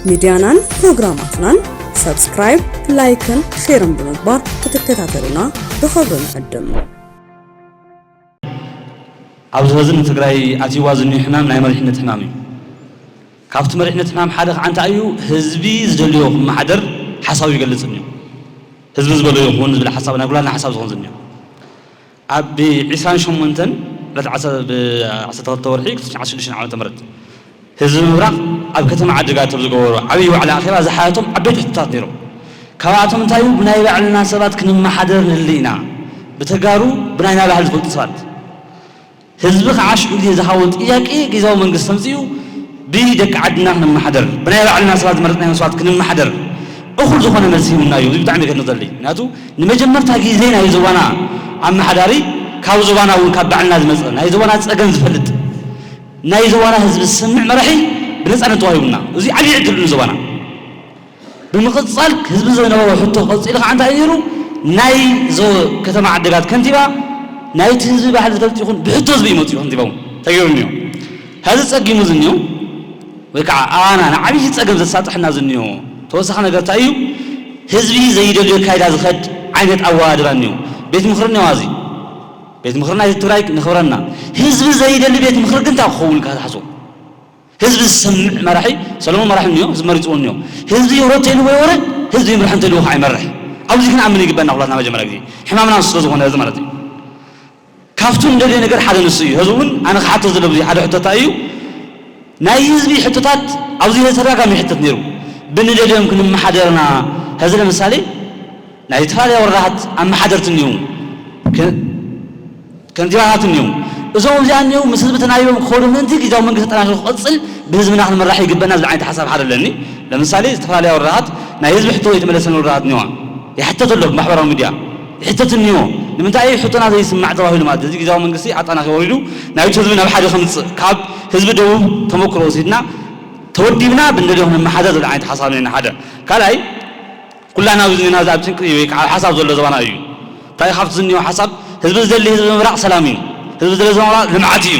ሚድያናን ፕሮግራማትናን ሰብስክራይብ፣ ላይክን ሼርን ብምግባር ክትከታተሉና ብኽብሪ ንዕድም። ኣብዚ ሕዚ ንትግራይ ኣትይዋ ዝኒኦ ሕማም ናይ መሪሕነት ሕማም እዩ። ካብቲ መሪሕነት ሕማም ሓደ ከዓ እንታይ እዩ? ህዝቢ ዝደልዮ ክመሓደር ሓሳቡ ይገልጽ እኒኦ። ህዝቢ ዝበሎ ይኹን ዝብል ሓሳብ ናይ ኩላትና ሓሳብ ዝኾን ዝኒኦ። ኣብ ብ28 ዕለት ዓሰርተ ወርሒ ክልተ ሽሕን ዓሰርተ ሽዱሽተን ዓመተ ምህረት ህዝቢ ምብራቕ ኣብ ከተማ ዓዲግራት ኣብ ዝገበሮ ዓብዪ ዋዕላ ኣኼባ ዝሓተቶም ዓበይቲ ሕቶታት ነይሮም። ካብኣቶም እንታይ እዩ? ብናይ ባዕልና ሰባት ክንመሓደር ንደሊ ኢና። ብተጋሩ ብናይና ባህሊ ዝፈልጡ ሰባት። ህዝቢ ከዓ ሽዑ ግዜ ዝሃቦ ጥያቄ ግዝያዊ መንግስቲ ተምፅኡ ብደቂ ዓድና ክንመሓደር፣ ብናይ ባዕልና ሰባት ዝመረፅናዮም ሰባት ክንመሓደር እኹል ዝኾነ መልሲ ሂቡና እዩ። እዚ ብጣዕሚ ከድንቕ ዘድሊ። ምክንያቱ ንመጀመርታ ግዜ ናይ ዞባና ኣመሓዳሪ ካብ ዞባና እውን ካብ ባዕልና ዝመፀ ናይ ዞባና ፀገም ዝፈልጥ ናይ ዞባና ህዝቢ ዝሰምዕ መራሒ ብነፃነት ተዋሂቡና። እዚ ዓብዪ ዕድል እዩ ንዞባና። ብምቕፃል ህዝቢ ዝነበሮ ሕቶ ቀፂሉ ከዓ እንታይ ነይሩ? ናይ ዞ ከተማ ዓዲግራት ከንቲባ ናይቲ ህዝቢ ባህሊ ዝፈልጥ ይኹን ብሕቶ ህዝቢ እዩ መፂኡ ከንቲባ እውን ተገይሩ እኒኦ። ሕዚ ፀጊሙ ዝኒኦ ወይ ከዓ ኣባና ንዓብዪ ፀገም ዘሳጥሐና ዝኒኦ ተወሳኺ ነገር እንታይ እዩ? ህዝቢ ዘይደልዮ ኣካይዳ ዝኸድ ዓይነት ኣወዳድራ እኒኦ። ቤት ምኽሪ እኒኦ። እዚ ቤት ምኽሪ ናይ ትግራይ ነኽብረና። ህዝቢ ዘይደሊ ቤት ምኽሪ ግን እንታይ ክኸውን ኢልካ ትሓስቦ? ህዝቢ ዝሰምዕ መራሒ ሰለሞን መራሒ እኒኦ፣ ህዝቢ መሪፅዎ እኒኦ። ህዝቢ ይውረድ ተይልዎ ይውረድ፣ ህዝቢ ይምራሕ እንተልዎ ከዓ ይመርሕ። ኣብዚ ክንኣምን ይግበና ኩላትና መጀመርያ ግዜ ሕማምና ንሱ ስለዝኾነ እዚ ማለት እዩ። ካብቱ እንደልዮ ነገር ሓደ ንሱ እዩ። ህዝቢ እውን ኣነ ክሓቶ ዘለዎ ብዙ ሓደ ሕቶታ እዩ። ናይ ህዝቢ ሕቶታት ኣብዚ ተደጋጋሚ ይሕተት ነይሩ። ብንደልዮም ክንመሓደርና ሕዚ ለምሳሌ ናይ ዝተፈላለያ ወረዳታት ኣመሓደርቲ እኒው ከንቲባታት እኒው እዞም እዚኣ እኒው ምስ ህዝቢ ተናቢቦም ክኸዱ ምእንቲ ግዜያዊ መንግስቲ ተጠናኺሩ ክቐፅል ብህዝብና ክንመራሕ ይግበና ዝብል ዓይነት ሓሳብ ሓደ ኣለኒ። ለምሳሌ ዝተፈላለያ ወረዳታት ናይ ህዝቢ ሕቶ ዘይተመለሰን ወረዳታት እኒዋ ይሕተት ኣሎ ብማሕበራዊ ሚድያ ይሕተት እኒዎ። ንምንታይ እዩ ሕቶና ዘይስማዕ ተባሂሉ ማለት እዚ ግዜያዊ መንግስቲ ኣጣናኺ ወሪዱ ናይቲ ህዝቢ ናብ ሓደ ከምፅእ ካብ ህዝቢ ደቡብ ተመክሮ ወሲድና ተወዲብና ብንደልዮ ክንመሓደር ዝብል ዓይነት ሓሳብ ነና ሓደ ካልኣይ ኩላና ኣብዚ ናብዚ ኣብ ጭንቂ ወይ ከዓ ኣብ ሓሳብ ዘሎ ዘባና እዩ። እንታይ ካብቲ ዝኒኦ ሓሳብ ህዝቢ ዝደሊ ህዝቢ ምብራቕ ሰላም እዩ። ህዝቢ ዝደሊ ህዝቢ ምብራቕ ልምዓት እዩ።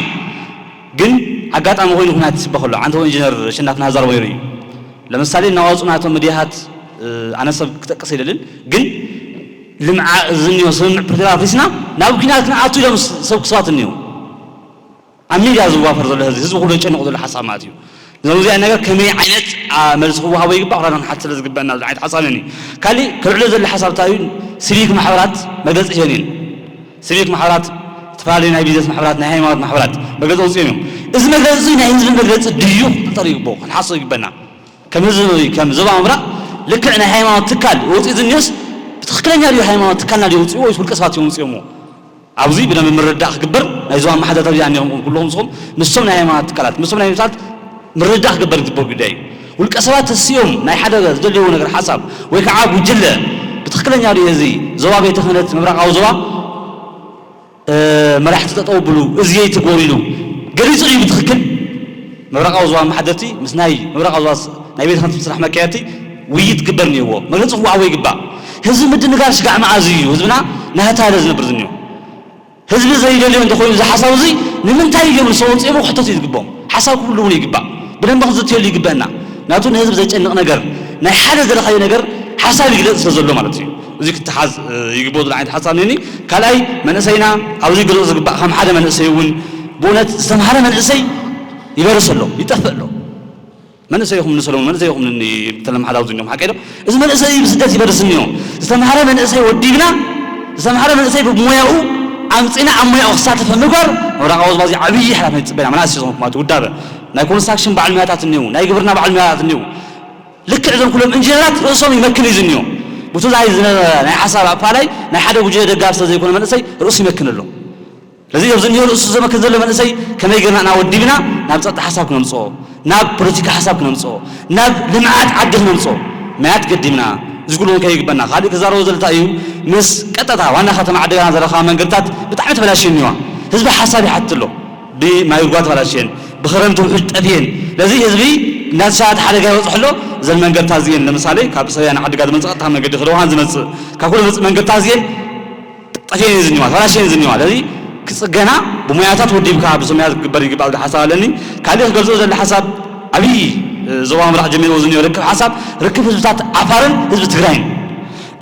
ግን ኣጋጣሚ ኮይኑ ኩናት ይስበኽ ኣሎ። ዓንተቦ ኢንጂነር ኣሸናፊ ናሃ ዛረቦ ነይሩ እዩ። ለምሳሌ እናዋፁ ናቶም ሚድያታት ኣነ ሰብ ክጠቅስ ኣይደልን ግን ልምዓ ዝኒኦ ስምምዕ ፕሪቶርያ ኣፍሪስና ናብ ኩናት ክንኣቱ ኢሎም ዝሰብኩ ሰባት እኒኦ። ኣብ ሚድያ ዝዋፈር ዘሎ ህዝቢ ህዝቢ ኩሉ ዘጨንቑ ዘሎ ሓሳብ ማለት እዩ። ነዚ እዚኣ ነገር ከመይ ዓይነት መልሲ ክወሃቦ ይግባእ ኩላና ክንሓት ስለ ዝግበአና ዝዓይነት ሓሳብ እኒ ካሊእ ክልዕሎ ዘሎ ሓሳብ እንታይ እዩ? ሲቪክ ማሕበራት መግለፂ ሂበን እየን። ሲቪክ ማሕበራት ዝተፈላለዩ ናይ ቢዝነስ ማሕበራት ናይ ሃይማኖት ማሕበራት መግለፂ ኣውፅኦም እዮም። እዚ መግለፂ ናይ ህዝቢ መግለፂ ድዩ ክጥርጠር ይግብኦ ክንሓስቦ ይግበና። ከም ህዝቢ ከም ዞባ ምብራቕ ልክዕ ናይ ሃይማኖት ትካል ወፂኡ ዝኒኦስ ብትኽክለኛ ድዩ ሃይማኖት ትካልና ድዩ ወፂኡ ወይስ ውልቀ ሰባት እዮም ወፂኦሞ? ኣብዚ ብደንቢ ምርዳእ ክግበር ናይ ዞባ ኣመሓደርቲ ኣብዚ ኣኒኦም ኩልኹም ንስኹም ምስቶም ናይ ሃይማኖት ትካላት ምስቶም ናይ ምሳት ምርዳእ ክግበር ዝግበር ጉዳይ እዩ። ውልቀ ሰባት ተሲኦም ናይ ሓደ ዝደልይዎ ነገር ሓሳብ ወይ ከዓ ጉጅለ ብትኽክለኛ ድዩ እዚ ዞባ ቤተ ክህነት ምብራቓዊ ዞባ መራሕቲ ጠጠው ብሉ እዚ ይትግበሩ ኢሉ ገሊፁ ድዩ ብትኽክል? ምብራቓዊ ዞባ ኣመሓደርቲ ምስ ናይ ምብራቓዊ ዞባ ናይ ቤተ ክህነት ስራሕ መካየድቲ ውይይት ክግበር እኒኦዎ። መግለፂ ክወሃቦ ይግባእ። ህዝቢ ምድንጋር ስጋዕ መዓዝ እዩ ህዝብና ናህታለ ዝነብር ዝኒኦ? ህዝቢ ዘይደልዮ እንተኾይኑ እዚ ሓሳብ እዚ ንምንታይ እዮም ንሰው ወፂኦም ክሕተቱ እዩ ዝግብኦም። ሓሳብ ክብሉ እውን ይግባእ። ብደንቢ ክዝትየሉ ይግበአና። ናቱ ንህዝቢ ዘጨንቕ ነገር ናይ ሓደ ዝረኸበ ነገር ሓሳብ ይግለፅ ስለ ዘሎ ማለት እዩ። እዚ ክተሓዝ ይግብኦ ዝብል ዓይነት ሓሳብ ነኒ። ካልኣይ መንእሰይና ኣብዚ ግልፅ ዝግባእ ከም ሓደ መንእሰይ እውን ብእውነት ዝተምሃረ መንእሰይ ይበርስ ኣሎ ይጠፍእ ኣሎ። መንእሰይ ይኹም ንሰለሙን መንእሰይ ይኹም ንተለምሓዳዊ ዝኒኦም ሓቀ ዶ እዚ መንእሰይ ብስደት ይበርስ እኒኦ። ዝተምሃረ መንእሰይ ወዲብና ዝተምሃረ መንእሰይ ብሞያኡ ኣምፂና ኣብ ሞያኡ ክሳተፈ ምግባር ምብራቃዊ ዞባ እዚ ዓብዪ ሓላፍነት ይፅበና መናእሰይ ዝኾንኩም ማለት ውዳበ ናይ ኮንስትራክሽን በዓል ሞያታት እኒው ናይ ግብርና በዓል ሞያታት እኒው ልክዕ እዞም ኩሎም ኢንጂነራት ርእሶም ይመክን እዩ ዝኒኦ። ብትዛይ ዝነበረ ናይ ሓሳብ ኣፋላይ ናይ ሓደ ጉጅለ ደጋፊ ስለ ዘይኮነ መንእሰይ ርእሱ ይመክን ኣሎ። ስለዚ ኣብዚ እኒኦ ርእሱ ዘመክን ዘሎ መንእሰይ ከመይ ጌርና ኢና ወዲብና ናብ ፀጥታ ሓሳብ ክነምፅኦ፣ ናብ ፖለቲካ ሓሳብ ክነምፅኦ፣ ናብ ልምዓት ዓዲ ክነምፅኦ ማያት ገዲምና እዚ ኩሉ ከይግበና ካልእ ክዛረቦ ዘለታ እዩ። ምስ ቀጥታ ዋና ከተማ ዓዲግራት ዘለካ መንገድታት ብጣዕሚ ተበላሽዩ እኒዋ። ህዝቢ ሓሳብ ይሓትት ኣሎ። ብማይ ጓ ተበላሽየን ብክረምቲ ውሕጅ ጠፍየን። ስለዚ ህዝቢ እንዳተሻተ ሓደጋ ይበፅሖ ኣሎ። እዘን መንገድታት እዚአን ለምሳሌ ካብ ሰብያን ዓዲጋ ዝመፅእ ቀጥታ መንገዲ ክደውሃን ዝመፅእ ካብ ኩሉ ዝመፅእ መንገድታት እዚአን ጠፍየን ዝኒዋ ተበላሽየን ዝኒዋ። ስለዚ ክፅገና ብሞያታት ወዲብካ ብሰሙያት ክግበር ይግባእ ዝብል ሓሳብ ኣለኒ። ካሊእ ክገልፆ ዘለ ሓሳብ ዓብዪ ዞባ ምብራቕ ጀሚርዎ ዝኒኦ ርክብ ሓሳብ ርክብ ህዝብታት ዓፋርን ህዝቢ ትግራይን።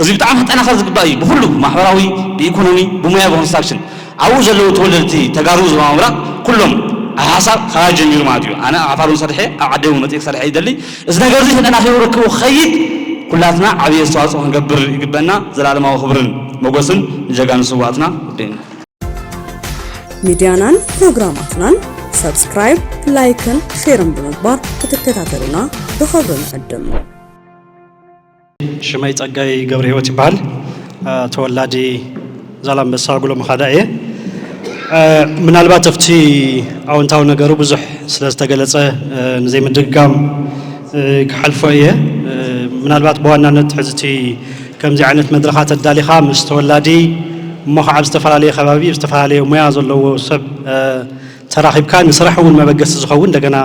እዚ ብጣዕሚ ክጠናኸር ዝግባእ እዩ። ብኹሉ ማሕበራዊ፣ ብኢኮኖሚ፣ ብሞያ፣ ብኮንስትራክሽን ኣብኡ ዘለዉ ተወለድቲ ተጋሩ ዞባ ምብራቕ ኩሎም ኣብ ሓሳብ ካብ ጀሚሩ ማለት እዩ። ኣነ ኣብ ዓፋር እውን ሰሪሐ ኣብ ዓዲ እውን መፅእ ክሰርሐ ይደሊ። እዚ ነገር እዚ ተጠናኺሩ ርክቡ ክኸይድ ኩላትና ዓብዪ ኣስተዋፅኦ ክንገብር ይግበና። ዘላለማዊ ክብርን መጎስን ንጀጋኑ ስዋእትና። ወደይና። ሚድያናን ፕሮግራማትናን ሳብስክራይብ፣ ላይክን ሼርን ብምግባር ክትከታተሉና ብኽብሪ ንዕድም። ሽመይ ጸጋይ ገብረ ህይወት ይበሃል። ተወላዲ ዛላምበሳ ጉሎ መኻዳ እየ። ምናልባት ኣብቲ ኣወንታዊ ነገሩ ብዙሕ ስለ ዝተገለጸ ንዘይምድግጋም ክሓልፎ እየ። ምናልባት ብዋናነት ሕዝቲ ከምዚ ዓይነት መድረኻት ኣዳሊኻ ምስ ተወላዲ እሞ ከዓ ኣብ ዝተፈላለየ ከባቢ ዝተፈላለየ ሞያ ዘለዎ ሰብ ተራኺብካ ንስራሕ እውን መበገሲ ዝኸውን እንደገና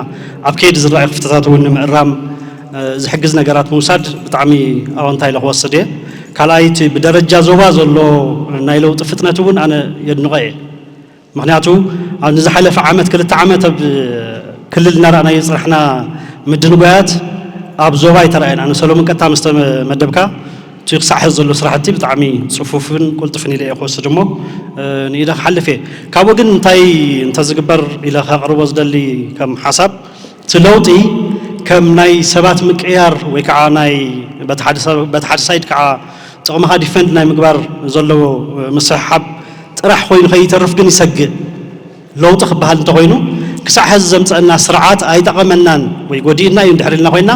ኣብ ከይዲ ዝረኣዩ ክፍተታት እውን ንምእራም ዝሕግዝ ነገራት ምውሳድ ብጣዕሚ ኣወንታ ኢለ ክወስድ እየ። ካልኣይ እቲ ብደረጃ ዞባ ዘሎ ናይ ለውጢ ፍጥነት እውን ኣነ የድንቖ እየ። ምክንያቱ ኣብ ንዝሓለፈ ዓመት ክልተ ዓመት ኣብ ክልል እናረኣናዮ ዝፅናሕና ምድንጓያት ኣብ ዞባ ኣይተረኣየን። ኣነ ሰሎሞን ቀጥታ ምስ ተመደብካ እቲ ክሳዕ ሕዚ ዘሎ ስራሕቲ ብጣዕሚ ፅፉፍን ቁልጥፍን ኢለ እየ ክወስድ እሞ ንኢደ ክሓልፍ እየ። ካብኡ ግን እንታይ እንተዝግበር ኢለ ከቕርቦ ዝደሊ ከም ሓሳብ እቲ ለውጢ ከም ናይ ሰባት ምቅያር ወይ ከዓ ናይ በቲ ሓደ ሳይድ ከዓ ጥቕምኻ ዲፈንድ ናይ ምግባር ዘለዎ ምስሕሓብ ጥራሕ ኮይኑ ከይተርፍ ግን ይሰግእ። ለውጢ ክበሃል እንተኮይኑ ክሳዕ ሕዚ ዘምፀአና ስርዓት ኣይጠቐመናን ወይ ጎዲእና እዩ እንድሕር ኢልና ኮይና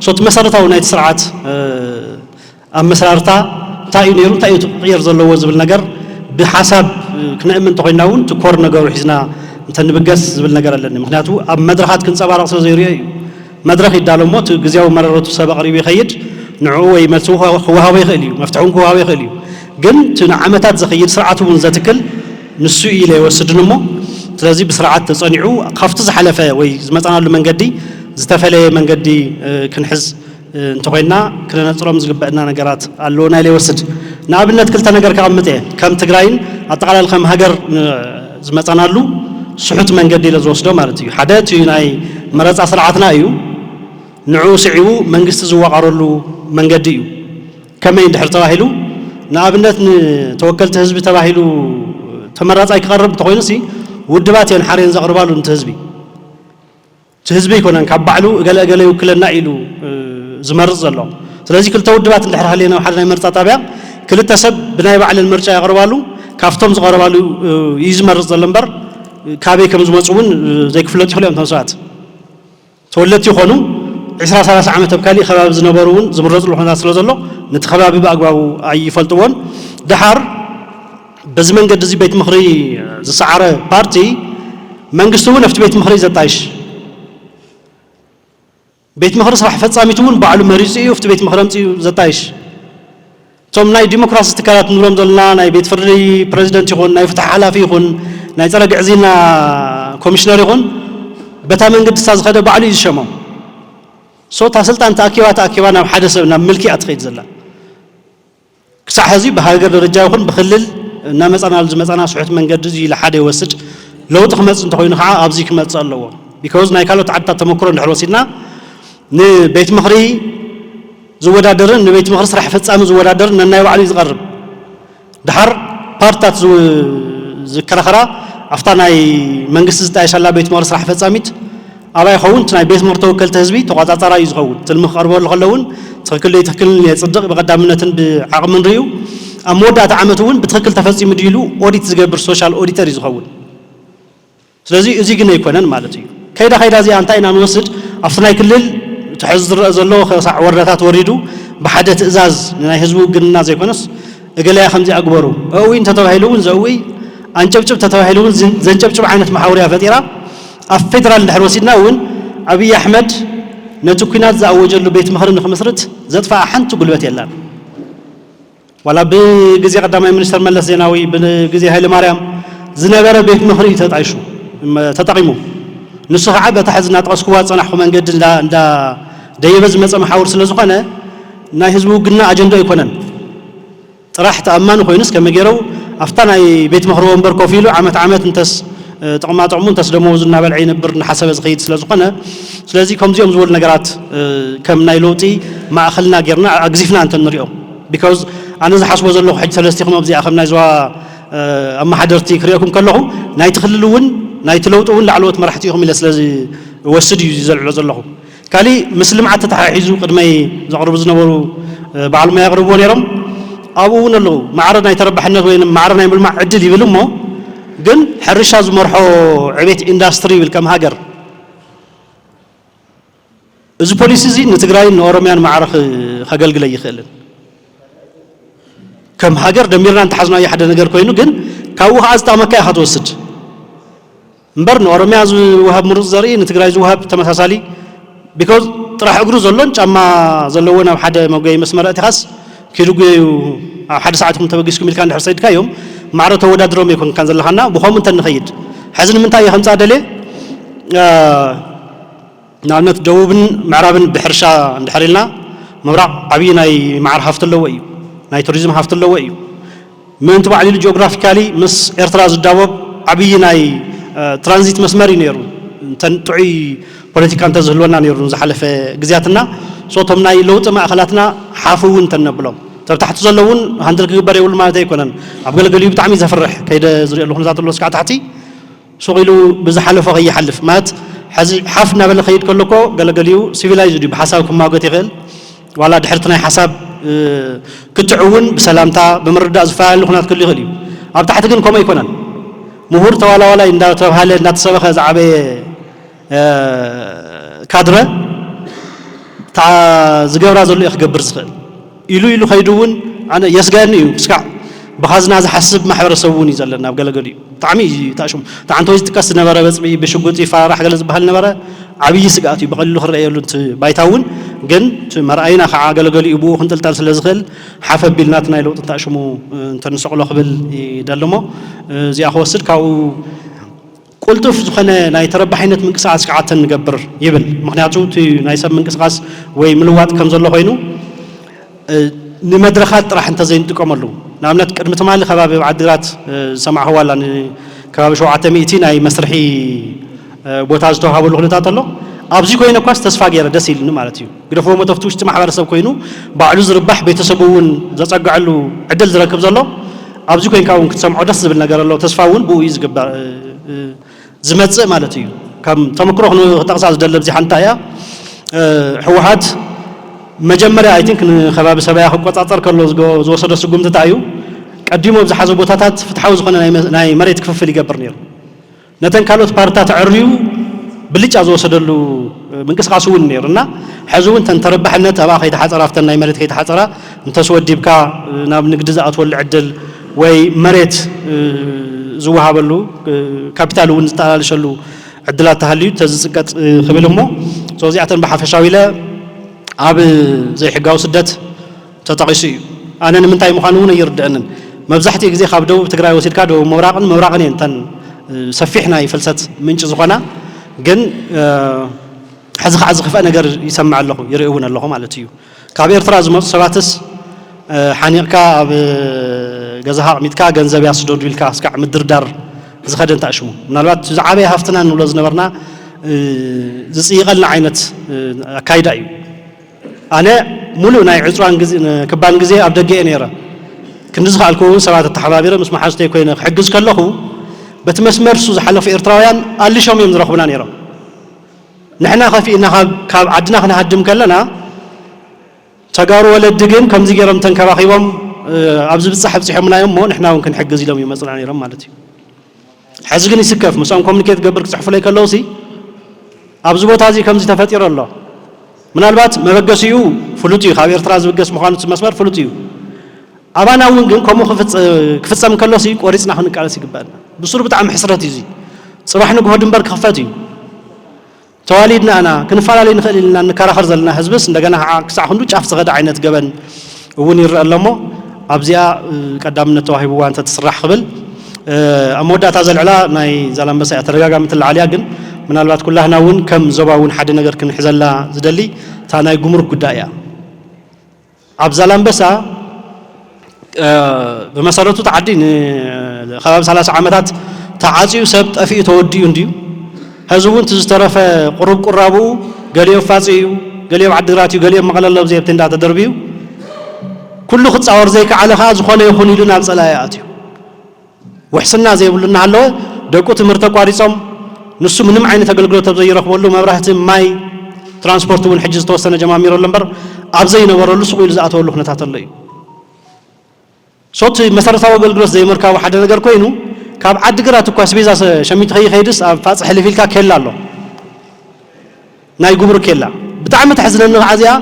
ሶቲ መሰረታዊ ናይቲ ስርዓት ኣመሰራርታ እንታይ እዩ ነይሩ እንታይ እዩ ክቕየር ዘለዎ ዝብል ነገር ብሓሳብ ክነእምን እንተኮይና እውን ትኮር ነገሩ ሒዝና እንተንብገስ ዝብል ነገር ኣለኒ። ምክንያቱ ኣብ መድረኻት ክንፀባረቕ ስለ ዘይሪኦ እዩ። መድረኽ ይዳሎ እሞ እቲ ግዜያዊ መረረቱ ሰብ ኣቕሪቡ ይኸይድ ንዕኡ ወይ መልሲ ክወሃቦ ይኽእል እዩ መፍትሒ እውን ክወሃቦ ይኽእል እዩ። ግን እቲ ንዓመታት ዘኽይድ ስርዓት እውን ዘትክል ንሱ እዩ ኢለ ይወስድን እሞ ስለዚ ብስርዓት ተፀኒዑ ካብቲ ዝሓለፈ ወይ ዝመፃናሉ መንገዲ ዝተፈለየ መንገዲ ክንሕዝ እንተኾይንና ክነነፅሮም ዝግበእና ነገራት ኣለዎ ናይ ለይወስድ ንኣብነት ክልተ ነገር ከቐምጥ እየ ከም ትግራይን ኣጠቓላሊ ከም ሃገር ዝመፃናሉ ስሑት መንገዲ ኢለ ዝወስዶ ማለት እዩ ሓደ እቲ ናይ መረፃ ስርዓትና እዩ ንዕኡ ስዒቡ መንግስቲ ዝዋቐረሉ መንገዲ እዩ ከመይ እንድሕር ተባሂሉ ንኣብነት ንተወከልቲ ህዝቢ ተባሂሉ ተመራፃይ ክቐርብ እንተኾይኑ ሲ ውድባት እየን ሓርየን ዘቕርባሉ ነቲ ህዝቢ እቲ ህዝቢ ኣይኮነን ካብ ባዕሉ እገለ እገለ ይውክለና ኢሉ ዝመርፅ ዘሎ። ስለዚ ክልተ ውድባት እንድሕር ሃልየና ኣብ ሓደ ናይ መርፃ ጣብያ ክልተ ሰብ ብናይ ባዕለን ምርጫ የቕርባሉ ካብቶም ዝቐረባሉ እዩ ዝመርፅ ዘሎ እምበር ካበይ ከም ዝመፁ እውን ዘይክፍለጡ ይኽእሉ እዮም እቶም ሰባት። ተወለድቲ ይኾኑ ዒስራ ሰላሳ ዓመት ኣብ ካሊእ ከባቢ ዝነበሩ እውን ዝምረፅሉ ኩነታት ስለ ዘሎ ነቲ ከባቢ ብኣግባቡ ኣይፈልጥዎን። ደሓር በዚ መንገዲ እዚ ቤት ምኽሪ ዝሰዓረ ፓርቲ መንግስቲ እውን ኣብቲ ቤት ምኽሪ ዘጣይሽ ቤት ምኽሪ ስራሕ ፈፃሚት እውን ባዕሉ መሪፁ እዩ ኣብቲ ቤት ምኽሪ ኣምፅኡ ዘጣይሽ እቶም ናይ ዲሞክራሲ ትካላት ንብሎም ዘለና ናይ ቤት ፍርዲ ፕረዚደንት ይኹን ናይ ፍትሒ ሓላፊ ይኹን ናይ ፀረ ግዕዝይና ኮሚሽነር ይኹን በታ መንገዲ እሳ ዝኸደ ባዕሉ እዩ ዝሸሞም so እታ ስልጣን ተኣኪባ ተኣኪባ ናብ ሓደ ሰብ ናብ ምልኪ እያ ትኸይድ ዘላ ክሳዕ ሕዚ ብሃገር ደረጃ ይኹን ብክልል እናመፃናሉ ዝመፃና ስሑት መንገዲ እዚ ኢለ ሓደ ይወስድ ለውጢ ክመፅእ እንተኮይኑ ከዓ ኣብዚ ክመፅእ ኣለዎ because ናይ ካልኦት ዓድታት ተመክሮ እንድሕር ወሲድና ንቤት ምኽሪ ዝወዳደርን ንቤት ምኽሪ ስራሕ ፈፃሚ ዝወዳደርን ነናይ ባዕሉ እዩ ዝቐርብ ድሓር ፓርትታት ዝከራኸራ ኣብታ ናይ መንግስቲ ዝጣየሻላ ቤት ምኽሪ ስራሕ ፈፃሚት ኣባይ ይኸውን እቲ ናይ ቤት ምኽሪ ተወከልቲ ህዝቢ ተቋፃፃራይ እዩ ዝኸውን ትልሚ ክቐርበሉ ከለውን ትኽክል ዶ ትኽክልን የፅድቕ ብቐዳምነትን ብዓቕምን ርእዩ ኣብ መወዳእታ ዓመት እውን ብትኽክል ተፈፂሙ ድዩ ኢሉ ኦዲት ዝገብር social auditor እዩ ዝኸውን ስለዚ እዚ ግን ኣይኮነን ማለት እዩ። ከይዳ ከይዳ እዚኣ እንታይ ኢና ንወስድ ኣብቲ ናይ ክልል እቲ ሕዚ ዝረአ ዘሎ ክሳዕ ወረዳታት ወሪዱ ብሓደ ትእዛዝ ንናይ ህዝቢ ውግንና ዘይኮነስ እገለያ ከምዚ ኣግበሩ እእዊ እንተተባሂሉ እውን ዘእዊ ኣንጨብጭብ ተተባሂሉ እውን ዘንጨብጭብ ዓይነት መሓውርያ ፈጢራ ኣብ ፌደራል እንድሕር ወሲድና እውን ኣብይ ኣሕመድ ነቲ ኲናት ዝኣወጀሉ ቤት ምኽሪ ንክምስርት ዘጥፈኣ ሓንቲ ጉልበት የላን። ዋላ ብግዜ ቀዳማይ ሚኒስተር መለስ ዜናዊ ብግዜ ሃይለማርያም ዝነበረ ቤት ምኽሪ እዩ ተጣይሹ ተጠቒሙ። ንሱ ከዓ በታ ሕዚ እናጠቐስኩዋ ዝፀናሕኹ መንገዲ እንዳ ደየበ ዝመፀ መሓውር ስለ ዝኾነ ናይ ህዝቢ ውግና ኣጀንዳ ኣይኮነን። ጥራሕ ተኣማኒ ኮይኑስ ከመይ ገይረው ኣብታ ናይ ቤት ምኽሪ ወንበር ኮፍ ኢሉ ዓመት ዓመት እንተስ ጥቕማ ጥቕሙ እንተስ ደመወዙ እናበልዐ ይነብር እናሓሰበ ዝኸይድ ስለ ዝኾነ፣ ስለዚ ከምዚኦም ዝበሉ ነገራት ከም ናይ ለውጢ ማእኸልና ጌርና ኣግዚፍና እንተ ንሪኦ፣ because ኣነ ዝሓስቦ ዘለኹ ሕጂ ሰለስቲኹም ኣብዚኣ ከም ናይ ዞባ ኣመሓደርቲ ክሪኦኩም ከለኹ፣ ናይቲ ክልል እውን ናይቲ ለውጢ እውን ላዕለዎት መራሕቲ ኢኹም ኢለ ስለ ዝወስድ እዩ እዚ ዘልዕሎ ዘለኹ። ካሊእ ምስ ልምዓት ተተሓሒዙ ቅድመይ ዘቕርቡ ዝነበሩ በዓል ሞያ የቕርብዎ ነይሮም። ኣብኡ እውን ኣለዉ። ማዕረ ናይ ተረባሕነት ወይ ማዕረ ናይ ምልማዕ ዕድል ይብል እሞ፣ ግን ሕርሻ ዝመርሖ ዕቤት ኢንዳስትሪ ይብል ከም ሃገር። እዚ ፖሊሲ እዚ ንትግራይን ንኦሮሚያን ማዕረ ከገልግል ኣይኽእልን። ከም ሃገር ደሚርና እንተሓዝናዮ ሓደ ነገር ኮይኑ፣ ግን ካብኡ ከዓ ዝጠቕመካ ኢኻ ትወስድ። እምበር ንኦሮሚያ ዝወሃብ ምሩፅ ዘርኢ ንትግራይ ዝወሃብ ተመሳሳሊ፣ because ጥራሕ እግሩ ዘሎን ጫማ ዘለዎን ኣብ ሓደ መጎይ መስመር ኣእቲኻስ ኪድጎዩ ኣብ ሓደ ሰዓት ኢኹም ተበጊስኩም ኢልካ እንድሕር ሰይድካዮም ማዕረ ተወዳድሮም ኣይኮንካን ዘለኻና። ብኸምኡ እንተ ንኸይድ ሕዚ ንምንታይ እየ ከምፃ ደልየ ንኣብነት ደቡብን ምዕራብን ብሕርሻ እንድሕር ኢልና ምብራቕ ዓብዪ ናይ ማዕር ሃፍቲ ኣለዎ እዩ፣ ናይ ቱሪዝም ሃፍቲ ኣለዎ እዩ። ምእንቲ ባዕሉ ኢሉ ጂኦግራፊካሊ ምስ ኤርትራ ዝዳወብ ዓብዪ ናይ ትራንዚት መስመር እዩ ነይሩ። እንተን ጥዑይ ፖለቲካ እንተዝህልወና ነይሩ ዝሓለፈ ግዜያትና። ሶቶም ናይ ለውጢ ማእኸላትና ሓፍ እውን እንተነብሎም ተብታሕቲ ዘሎ እውን ሃንድል ክግበር የብሉ ማለት ኣይኮነን። ኣብ ገለገሊኡ ብጣዕሚ ዘፍርሕ ከይደ ዝሪኦ ኣለኹ ነታት ኣሎ ስካዕ ታሕቲ ሱቕ ኢሉ ብዝሓለፎ ከይሓልፍ ማለት ሕዚ ሓፍ እናበለ ከይድ ከሎ እኮ ገለገሊኡ ሲቪላይዝድ እዩ፣ ብሓሳብ ክማጎት ይኽእል። ዋላ ድሕርቲ ናይ ሓሳብ ክትዕ እውን ብሰላምታ ብምርዳእ ዝፈላለ ኩናት ክህሉ ይኽእል እዩ። ኣብ ታሕቲ ግን ከምኡ ኣይኮነን። ምሁር ተዋላዋላይ እንዳተባሃለ እንዳተሰበኸ ዝዓበየ ካድረ እታ ዝገብራ ዘሎ እዩ ክገብር ዝኽእል ኢሉ ኢሉ ከይዱ እውን ኣነ የስጋኒ እዩ። ክስካዕ ብኻዝና ዝሓስብ ማሕበረሰብ እውን እዩ ዘለና ኣብ ገለገሊኡ። ብጣዕሚ እዩ ተኣሽሙ። እታ ዓንተወይ ዝጥቀስ ዝነበረ በፅቢ ብሽጉጥ ይፈራራሕ ገለ ዝበሃል ነበረ። ዓብዪ ስግኣት እዩ ብቐሊሉ ክረኣየሉ እቲ ባይታ እውን። ግን እቲ መርኣይና ከዓ ገለገሊኡ ብኡ ክንጥልጠል ስለ ዝኽእል ሓፍ ኣቢልና እቲ ናይ ለውጢ እንተኣሽሙ እንተንሰቕሎ ክብል ይደሊ እሞ እዚኣ ክወስድ ካብኡ ቅልጡፍ ዝኾነ ናይ ተረባሒነት ምንቅስቃስ ከዓ ተንገብር ይብል። ምክንያቱ እቲ ናይ ሰብ ምንቅስቃስ ወይ ምልዋጥ ከም ዘሎ ኮይኑ ንመድረኻት ጥራሕ እንተዘይንጥቀመሉ፣ ንኣብነት ቅድሚ ትማሊ ከባቢ ኣብ ዓዲግራት ዝሰማዕኽዋ ኣላ፣ ንከባቢ ሸውዓተ ሚእቲ ናይ መስርሒ ቦታ ዝተዋሃበሉ ኩነታት ኣሎ። ኣብዚ ኮይነ እኳስ ተስፋ ገይረ ደስ ኢልኒ ማለት እዩ። ግደፍዎ ሞተፍቲ ውሽጢ ማሕበረሰብ ኮይኑ ባዕሉ ዝርባሕ ቤተሰቡ እውን ዘፀግዐሉ ዕድል ዝረክብ ዘሎ ኣብዚ ኮይንካ እውን ክትሰምዖ ደስ ዝብል ነገር ኣሎ። ተስፋ እውን ብኡ እዩ ዝግበር ዝመፅእ ማለት እዩ። ከም ተመክሮ ክንጠቕሳ ዝደለ ኣብዚ ሓንታ እያ። ህወሓት መጀመርያ ኣይ ቲንክ ንከባቢ ሰባያ ክቆፃፀር ከሎ ዝወሰዶ ስጉምትታ እዩ። ቀዲሞ ኣብ ዝሓዞ ቦታታት ፍትሓዊ ዝኾነ ናይ መሬት ክፍፍል ይገብር ነይሩ። ነተን ካልኦት ፓርትታት ኣዕርዩ ብልጫ ዝወሰደሉ ምንቅስቃስ እውን ነይሩ እና ሕዚ እውን ተን ተረባሕነት ኣብኣ ከይተሓፀራ ኣብተን ናይ መሬት ከይተሓፀራ እንተስወዲብካ ናብ ንግዲ ዝኣትወሉ ዕድል ወይ መሬት ዝወሃበሉ ካፒታል እውን ዝተኣላለሸሉ ዕድላት ተሃልዩ ተዝፅቀጥ ክብል እሞ እዚኣተን ብሓፈሻዊ ኢለ ኣብ ዘይሕጋዊ ስደት ተጠቒሱ እዩ። ኣነ ንምንታይ ምዃኑ እውን ኣይርድአንን። መብዛሕትኡ ግዜ ካብ ደቡብ ትግራይ ወሲድካ ደቡብ ምብራቕን ምብራቕን እየን እተን ሰፊሕ ናይ ፍልሰት ምንጪ ዝኾና። ግን ሕዚ ከዓ ዝኽፍአ ነገር ይሰምዕ ኣለኹ ይርኢ እውን ኣለኹ ማለት እዩ። ካብ ኤርትራ ዝመፁ ሰባትስ ሓኒቕካ ኣብ ገዛኻ ኣቕሚጥካ ገንዘብ ያስደዱ ኢልካ እስካዕ ምድርዳር ዝኸደ እንተኣሽሙ ምናልባት ዝዓበየ ሃፍትና ንብሎ ዝነበርና ዝፅይቐልና ዓይነት ኣካይዳ እዩ። ኣነ ሙሉእ ናይ ዕፅዋን ግዜ ክባን ግዜ ኣብ ደገ እየ ነይረ። ክንዲ ዝኸኣልኩ እውን ሰባት ኣተሓባቢረ ምስ መሓዙተይ ኮይነ ክሕግዝ ከለኹ በቲ መስመር እሱ ዝሓለፉ ኤርትራውያን ኣልሾም እዮም ዝረኽቡና ነይሮም። ንሕና ከፊእና ካብ ዓድና ክንሃድም ከለና ተጋሩ ወለዲ ግን ከምዚ ገይሮም ተንከባኺቦም ኣብ ዝብፃሕ ኣብፂሖምና እዮም እሞ ንሕና እውን ክንሕግዝ ኢሎም ይመፁና ነይሮም ማለት እዩ። ሕዚ ግን ይስከፍ ምስኦም ኮሚኒኬት ገብር ክፅሕፉለይ ከለውሲ ኣብዚ ቦታ እዚ ከምዚ ተፈጢሩ ኣሎ። ምናልባት መበገሲኡ ፍሉጥ እዩ፣ ካብ ኤርትራ ዝብገስ ምዃኑ እቲ መስመር ፍሉጥ እዩ። ኣባና እውን ግን ከምኡ ክፍፀም ከሎሲ ቆሪፅና ክንቃለስ ይግበኣና። ብስሩ ብጣዕሚ ሕስረት እዩ እዚ። ፅባሕ ንግሆ ድንበር ክኽፈት እዩ። ተዋሊድና ኣና ክንፈላለይ ንኽእል ኢልና እንከራኸር ዘለና ህዝብስ እንደገና ከዓ ክሳዕ ክንዱ ጫፍ ዝኸደ ዓይነት ገበን እውን ይረአ ኣሎ እሞ ኣብዚኣ ቀዳምነት ተዋሂብዋ እንተትስራሕ ክብል ኣብ መወዳእታ ዘልዕላ ናይ ዛላምበሳ እያ ተደጋጋሚ ትለዓል እያ። ግን ምናልባት ኩላህና እውን ከም ዞባ እውን ሓደ ነገር ክንሕዘላ ዝደሊ እታ ናይ ጉምሩክ ጉዳይ እያ። ኣብ ዛላምበሳ ብመሰረቱ እቲ ዓዲ ንከባቢ ሰላሳ ዓመታት ተዓፅዩ ሰብ ጠፊኡ ተወዲኡ እንድዩ። ሕዚ እውን እቲ ዝተረፈ ቁሩብ ቁራብኡ ገሊኡ ፋፂ እዩ፣ ገሊኡ ኣብ ዓዲግራት እዩ፣ ገሊኡ ኣብ መቐለ ኣሎ፣ ኣብዚ ኣብ ቴንዳ ተደርብዩ። ኩሉ ክፃወር ዘይከዓለ ከዓ ዝኾነ ይኹን ኢሉ ናብ ፀላኢ ኣትዩ። ውሕስና ዘይብሉ እናሃለወ ደቁ ትምህርቲ ኣቋሪፆም፣ ንሱ ምንም ዓይነት ኣገልግሎት ኣብ ዘይረኽበሉ፣ መብራህቲ፣ ማይ፣ ትራንስፖርት እውን ሕጂ ዝተወሰነ ጀማሚሩ ኣሎ እምበር ኣብ ዘይነበረሉ ሱቕ ኢሉ ዝኣተወሉ ኩነታት ኣሎ እዩ። ሶ እቲ መሰረታዊ ኣገልግሎት ዘይምርካቡ ሓደ ነገር ኮይኑ፣ ካብ ዓዲግራት እኳ ኣስቤዛ ሰ-፣ ሸሚቱ ከይኸይድስ ኣብ ፋፂ ሕልፍ ኢልካ ኬላ ኣሎ፣ ናይ ጉምሩክ ኬላ። ብጣዕሚ ተሕዝነኒ ከዓ እዚኣ፣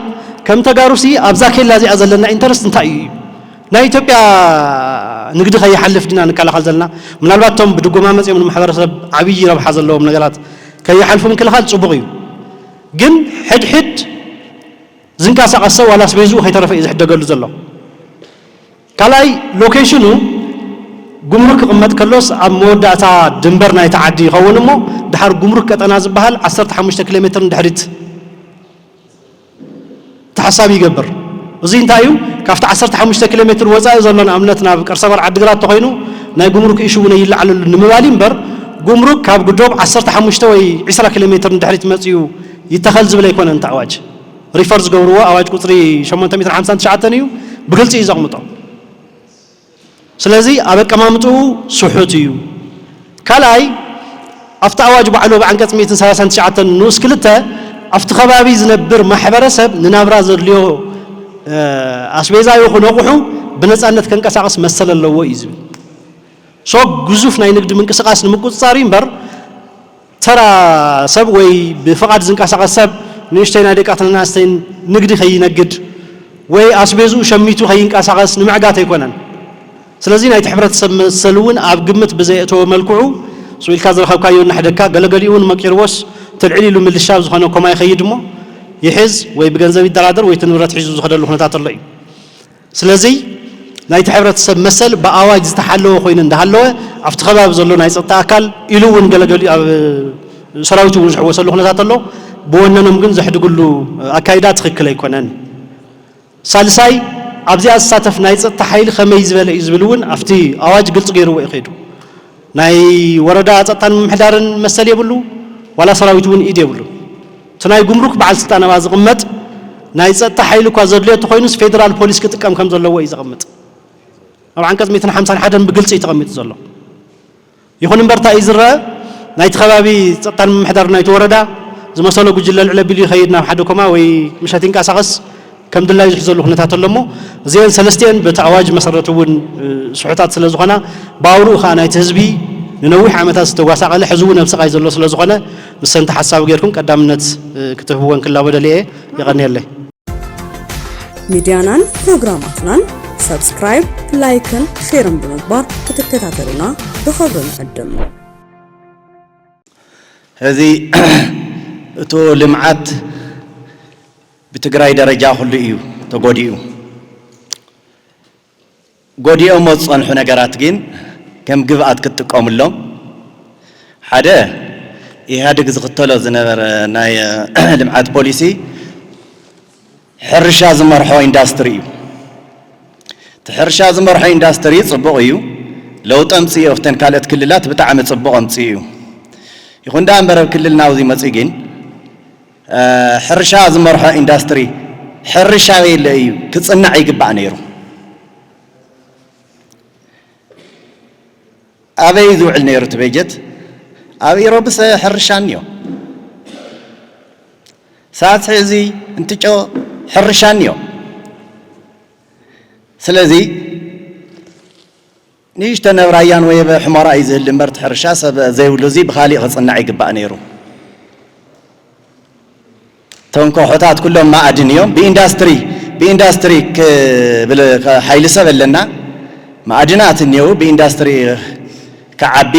ከም ተጋሩሲ ኣብዛ ኬላ እዚኣ ዘለና ኢንተረስት እንታይ እዩ? ናይ ኢትዮጵያ ንግዲ ከይሓልፍ ድና ንከላኸል ዘለና? ምናልባት እቶም ብድጎማ መፂኦም ንማሕበረሰብ ዓብዪ ረብሓ ዘለዎም ነገራት ከይሓልፉ ምክልኻል ፅቡቕ እዩ። ግን ሕድሕድ ዝንቀሳቐስ ሰብ ዋላ ኣስቤዝኡ ከይተረፈ እዩ ዝሕደገሉ ዘሎ። ካልኣይ፣ ሎኬሽኑ ጉምሩክ ክቕመጥ ከሎስ ኣብ መወዳእታ ድንበር ናይቲ ዓዲ ይኸውን እሞ፣ ድሓር ጉምሩክ ቀጠና ዝበሃል ዓሰርተ ሓሙሽተ ኪሎ ሜትር ንድሕሪት ተሓሳቢ ይገብር። እዚ እንታይ እዩ? ካብቲ ዓሰርተ ሓሙሽተ ኪሎ ሜትር ወፃኢ ዘሎ፣ ንኣብነት ናብ ቅርሰ በርዓ ዓዲግራት ተኾይኑ፣ ናይ ጉምሩክ ኢሹ እውን ይለዓለሉ ንምባል እዩ እምበር፣ ጉምሩክ ካብ ግዶብ ዓሰርተ ሓሙሽተ ወይ ዕስራ ኪሎ ሜትር ንድሕሪት መፂኡ ይተኸል ዝብል ኣይኮነን። እቲ ኣዋጅ ሪፈር ዝገብርዎ ኣዋጅ ቁፅሪ ሸሞንተ ሚእትን ሓምሳን ትሽዓተን እዩ፣ ብግልፂ እዩ ዘቕምጦ። ስለዚ ኣብ ኣቀማምጥኡ ስሑት እዩ። ካልኣይ፣ ኣብቲ ኣዋጅ ባዕሉ ኣብ ዓንቀፅ ሚእትን ሰላሳን ትሽዓተን ንኡስ ክልተ፣ ኣብቲ ከባቢ ዝነብር ማሕበረሰብ ንናብራ ዘድልዮ፣ እ፣ ኣስቤዛ ይኹን ኣቑሑ ብነፃነት ከንቀሳቐስ መሰል ኣለዎ እዩ ዝብል። ሶ ግዙፍ ናይ ንግዲ ምንቅስቃስ ንምቁፅፃር እዩ እምበር፣ ተራ ሰብ ወይ ብፍቓድ ዝንቀሳቐስ ሰብ ንእሽተይ ናይ ደቂ ኣንስትዮን ንግዲ ከይነግድ ወይ ኣስቤዝኡ ሸሚቱ ከይንቀሳቐስ ንምዕጋት ኣይኮነን። ስለዚ ናይቲ ሕብረተሰብ መሰል እውን ኣብ ግምት ብዘየእተወ መልክዑ፣ ስቕ ኢልካ ዝረኸብካዮ እናሕደግካ፣ ገለገሊኡ እውን መቂርዎስ ትልዕል ኢሉ ምልሻ ኣብ ዝኾነ ኮማ ይኸይድ እሞ ይሕዝ ወይ ብገንዘብ ይደራደር ወይ እቲ ንብረት ሒዙ ዝኸደሉ ኩነታት ኣሎ እዩ። ስለዚ ናይቲ ሕብረተሰብ መሰል ብኣዋጅ ዝተሓለወ ኮይኑ እንዳሃለወ፣ ኣብቲ ከባቢ ዘሎ ናይ ጸጥታ ኣካል ኢሉ እውን ገለገሊኡ ኣብ ሰራዊት እውን ዝሕወሰሉ ኩነታት ኣሎ። ብወነኖም ግን ዘሕድግሉ ኣካይዳ ትኽክል ኣይኮነን። ሳልሳይ፣ ኣብዚኣ ዝሳተፍ ናይ ጸጥታ ሓይሊ ከመይ ዝበለ እዩ ዝብል እውን ኣብቲ ኣዋጅ ግልጺ ገይርዎ እዩ ከይዱ። ናይ ወረዳ ጸጥታን ምምሕዳርን መሰል የብሉ፣ ዋላ ሰራዊት እውን ኢድ የብሉ። እቲ ናይ ጉምሩክ በዓል ስልጣን ኣብኣ ዝቕመጥ ናይ ጸጥታ ሓይሊ እኳ ዘድልዮ እንተኾይኑስ ፌደራል ፖሊስ ክጥቀም ከም ዘለዎ እዩ ዘቐምጥ። ኣብ ዓንቀጽ ሚእትን ሓምሳን ሓደን ብግልጺ እዩ ተቐሚጡ ዘሎ። ይኹን እምበር እንታይ እዩ ዝረአ? ናይቲ ከባቢ ጸጥታን ምምሕዳር ናይቲ ወረዳ ዝመሰሎ ጉጅለ ልዕል ኣቢሉ ይኸይድ ናብ ሓደ ኮማ ወይ ምሸት ይንቀሳቐስ ከም ድላዩ ዝሕዘሉ ኩነታት ኣሎ እሞ፣ እዚአን ሰለስቲአን በቲ ኣዋጅ መሰረት እውን፣ እ፣ ስሑታት ስለ ዝኾና፣ ብኣውርኡ ኸዓ ናይቲ ህዝቢ ንነዊሕ ዓመታት ዝተጓሳቐለ፣ ሕዚ እውን ኣብ ስቓይ ዘሎ ስለ ዝኾነ፣ ንሰን ተሓሳቢ ጌርኩም ቀዳምነት፣ እ፣ ክትህብወን ክላቦ ደልየ እየ። የቐንየለይ። ሚድያናን ፕሮግራማትናን ሰብስክራይብ፣ ላይክን ሼርን ብምግባር ክትከታተሉና ብኽብሪ ንዕድም። እዚ እቶ ልምዓት ብትግራይ ደረጃ ኩሉ እዩ ተጎዲኡ። ጎዲኦሞ ዝጸንሑ ነገራት ግን ከም ግብኣት ክትጥቀሙሎም፣ ሓደ ኢህኣዴግ ዝኽተሎ ዝነበረ ናይ ልምዓት ፖሊሲ ሕርሻ ዝመርሖ ኢንዳስትሪ እዩ። እቲ ሕርሻ ዝመርሖ ኢንዳስትሪ ጽቡቕ እዩ፣ ለውጢ ኣምጽኡ፣ ኣብተን ካልኦት ክልላት ብጣዕሚ ጽቡቕ ኣምጽኡ እዩ። ይኹን ደኣ እምበር ኣብ ክልልና ኣብዚ መጺኡ ግን፣ እ፣ ሕርሻ ዝመርሖ ኢንዳስትሪ ሕርሻ በየለ እዩ ክጽናዕ ይግባእ ነይሩ። ኣበይ ዝውዕል ነይሩ እቲ በጀት? ኣብ ኢሮብስ ሕርሻ እኒኦ፣ ሳስሒ እዚ እንትጮ ሕርሻ እኒኦ። ስለዚ ንእሽቶ ነብራያን ወይ ሕሞራ እዩ ዝህሊ እምበር፣ እቲ ሕርሻ ሰብ ዘይብሉ እዚ ብኻሊእ ክጽናዕ ይግባእ ነይሩ። እቶም ከውሕታት ኩሎም ማእድን እዮም። ብኢንዳስትሪ፣ ብኢንዳስትሪ ክብል ሓይሊ ሰብ ኣለና። ማእድናት እኒአው፣ ብኢንዳስትሪ ክዓቢ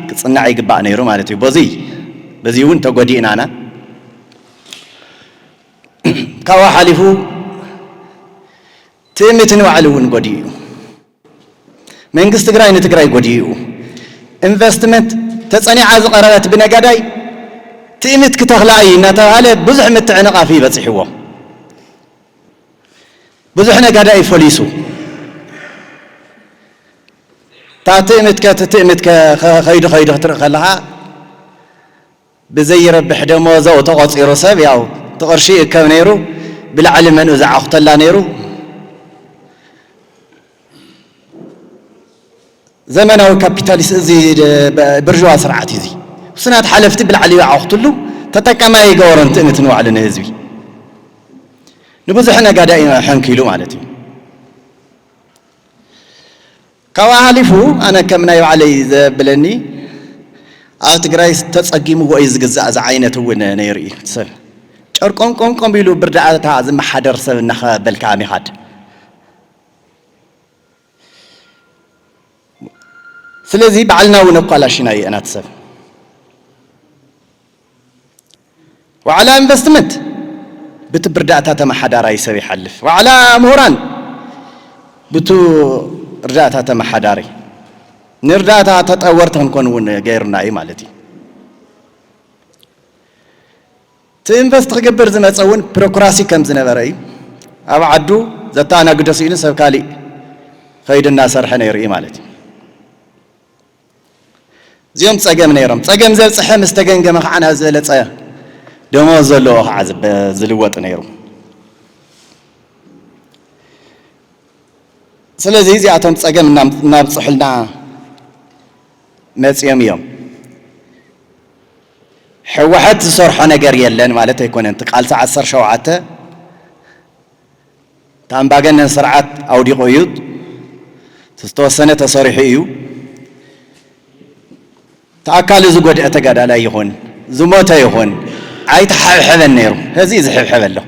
ክጽናዕ ይግባእ ነይሩ ማለት እዩ። በዚ፣ በዚ እውን ተጎዲእናና። ካብኡ ሓሊፉ ትእምት ንባዕሉ እውን ጎዲኡ እዩ። መንግስቲ ትግራይ ንትግራይ ጎዲኡ። ኢንቨስትመንት ተጸኒዓ ዝቐረበት ብነጋዳይ ትእምት ክተኽላ እዩ እናተባህለ ብዙሕ ምትዕንቓፍ እዩ በጺሕዎ። ብዙሕ ነጋዳይ ፈሊሱ። እታ ትእምትከ ትእምትከ ኸይዱ ኸይዱ ክትርኢ ከለኻ ብዘይረብሕ ደሞዝ ተቖጺሩ ሰብ ያው እቲ ቅርሺ ይእከብ ነይሩ፣ ብላዕሊ መንኡ ዝዓኹተላ ነይሩ። ዘመናዊ ካፒታሊስት እዚ ብርዥዋ ስርዓት እዩ። እዚ ውሱናት ሓለፍቲ ብላዕሊ ይዓኹትሉ፣ ተጠቃማይ ይገበሮን ትእምት ንባዕሉ ንህዝቢ ንብዙሕ ነጋዳይ እዩ ሕንኪሉ ማለት እዩ። ካብኡ ሓሊፉ ኣነ ከም ናይ ባዕለይ ዘብለኒ ኣብ ትግራይ ተጸጊምዎ እዩ ዝግዛእ ዝዓይነት እውን ነይሩ እዩ። ሰብ ጨርቆም ቆምቆም ኢሉ ብርዳእታ ዝመሓደር ሰብ እናኸበልካ ምኻድ። ስለዚ ባዕልና እውን ኣኳላሽና እዩ ኣናት ሰብ ዋዕላ ኢንቨስትመንት ብቲ ብርዳእታ ተመሓዳራይ ሰብ ይሓልፍ። ዋዕላ ምሁራን ብቱ ርዳእታ ተመሓዳሪ ንርዳእታ ተጠወርቲ ክንኮን እውን ገይሩና እዩ ማለት እዩ። እቲ ኢንቨስት ክገብር ዝመፀ እውን ቢሮክራሲ ከም ዝነበረ እዩ። ኣብ ዓዱ ዘተኣናግዶ ስኢኑ ሰብ ካሊእ ከይዱ እናሰርሐ ነይሩ እዩ ማለት እዩ። እዚኦም ጸገም ነይሮም። ጸገም ዘብጽሐ ምስ ተገምገመ ከዓ ናብ ዝበለጸ ደሞዝ ዘለዎ ከዓ ዝልወጥ ነይሩ። ስለዚ እዚኣቶም ጸገም እናብጽሑልና መጺኦም እዮም። ሕወሓት ዝሰርሖ ነገር የለን ማለት ኣይኮነን። እቲ ቃልሲ ዓሰርተ ሸውዓተ እቲ ኣምባገነን ስርዓት ኣውዲቑ እዩ። ዝተወሰነ ተሰሪሑ እዩ። እቲ ኣካሉ ዝጎድአ ተጋዳላይ ይኹን ዝሞተ ይኹን ኣይተሓብሐበን ነይሩ። ሕዚ እዩ ዝሕብሐበ ኣሎ።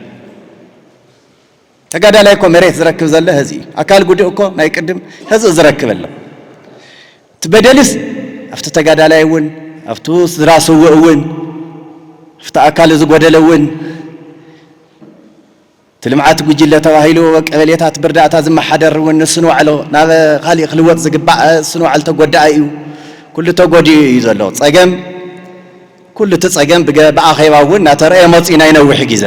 ተጋዳላይ እኮ መሬት ዝረክብ ዘሎ ሕዚ እዩ። ኣካል ጉዱእ እኮ ናይ ቅድም ሕዚ እዩ ዝረክብ ኣሎ። እቲ በደልስ ኣብቲ ተጋዳላይ እውን ኣብቲ ስድራ ስውእ እውን ኣብቲ ኣካሉ ዝጎደለ እውን እቲ ልምዓት ጉጅለ ተባሂሉ ቀበሌታት ብርዳእታ ዝመሓደር እውን ንሱ ንባዕሉ ናብ ካሊእ ክልወጥ ዝግባእ እሱ ንባዕሉ ተጎዳኢ እዩ። ኩሉ ተጎዲኡ እዩ ዘሎ። ጸገም ኩሉ እቲ ጸገም ብኣኼባ እውን እናተረእየ መፂኡ ናይ ነዊሕ ግዜ።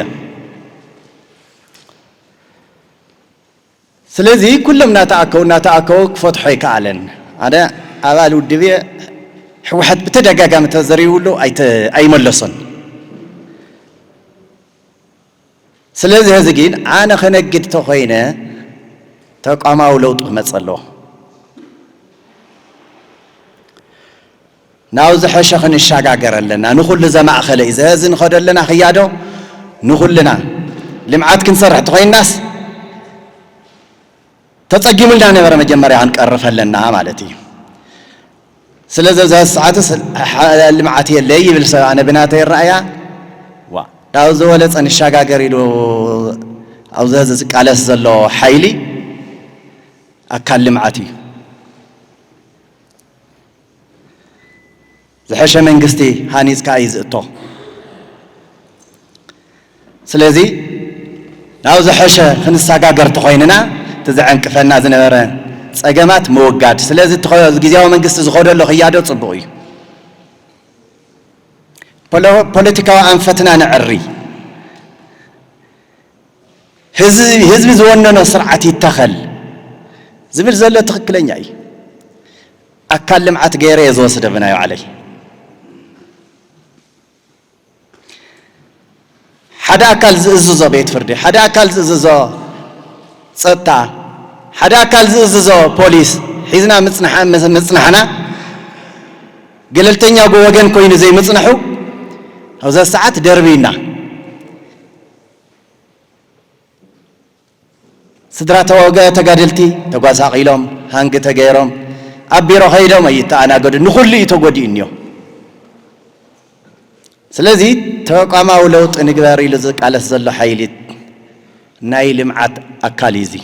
ስለዚ ኩሎም እናተኣከቡ እናተኣከቡ ክፈትሖ ኣይከኣለን። ኣነ ኣባል ውድብ እየ። ህወሓት ብተደጋጋሚ ተዘሪብሉ ኣይመለሶን። ስለዚ ሕዚ ግን ኣነ ክነግድ ተኾይነ ተቋማዊ ለውጢ ክመጽእ ኣለዎ። ናብ ዝሐሸ ክንሻጋገር ኣለና። ንኹሉ ዘማእኸለ እዩ። ዘዚ ንኸዶ ኣለና ክያዶ ንኹልና ልምዓት ክንሰርሕ ተኾይንናስ ተጸጊሙልና ነበረ መጀመርያ ክንቀርፍ ኣለና ማለት እዩ። ስለዚ ኣብዚ ሰዓትስ ልምዓት የለ ይብል ሰብ ኣነ ብናተይ ራእያ ዋ ዳው ዝበለጸ ንሻጋገር ኢሉ ኣብዚ ዝቃለስ ዘሎ ሓይሊ ኣካል ልምዓት እዩ። ዝሐሸ መንግስቲ ሃኒፅካ እዩ ዝእቶ። ስለዚ ናብ ዝሐሸ ክንሰጋገር ተኾይንና እቲ ዘዐንቅፈና ዝነበረ ፀገማት ምውጋድ። ስለዚ እቲ ኸ- ግዝያዊ መንግስቲ ዝኸደሎ ክያዶ ፅቡቕ እዩ። ፖሎ- ፖለቲካዊ ኣንፈትና ነዕሪ። ህዝቢ ህዝቢ ዝወነኖ ስርዓት ይተኸል ዝብል ዘሎ ትኽክለኛ እዩ። ኣካል ልምዓት ገይረ እየ ዝወስደ ብናይ ባዕለይ። ሓደ ኣካል ዝእዝዞ ቤት ፍርዲ፣ ሓደ ኣካል ዝእዝዞ ፀጥታ፣ ሓደ ኣካል ዝእዝዞ ፖሊስ ሒዝና ምፅናሕና ገለልተኛ ወገን ኮይኑ ዘይምፅናሑ ኣብዛ ሰዓት ደርብዩና። ስድራ ተዋግኦ ተጋደልቲ ተጓሳቒሎም ሃንግ ተገይሮም ኣብ ቢሮ ከይዶም ኣይተኣናገዱ። ንኹሉ እዩ ተጎዲኡ እኒኦ። ስለዚ ተቋማዊ ለውጢ ንግበር ኢሉ ዝቃለስ ዘሎ ሓይሊ ናይ ልምዓት ኣካል እዩ። እዚ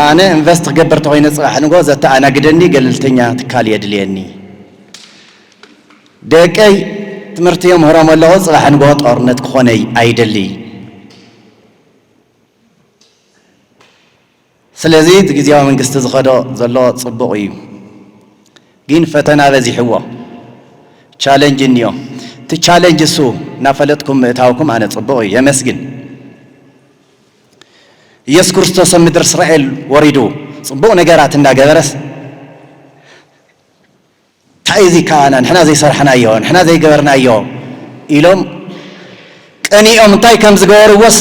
ኣነ ኢንቨስት ክገብር ተኾይነ ፅባሕ ንጎ ዘተኣናግደኒ ገለልተኛ ትካል የድልየኒ። ደቀይ ትምህርቲ የምህሮም ኣለኹ። ፅባሕ ንጎ ጦርነት ክኾነይ ኣይደሊ። ስለዚ እቲ ግዝያዊ መንግስቲ ዝኸዶ ዘሎ ፅቡቕ እዩ፣ ግን ፈተና በዚሕዎ ቻለንጅ እኒኦ። እቲ ቻለንጅ እሱ እናፈለጥኩም ምእታውኩም ኣነ ፅቡቕ እዩ፣ የመስግን። ኢየሱስ ክርስቶስ ኣብ ምድሪ እስራኤል ወሪዱ ጽቡቕ ነገራት እንዳገበረስ፣ እንታይ እዚ ከኣና ንሕና ዘይሰርሕናዮ፣ ንሕና ዘይገበርናዮ ኢሎም ቀኒኦም እንታይ ከም ዝገበርዎስ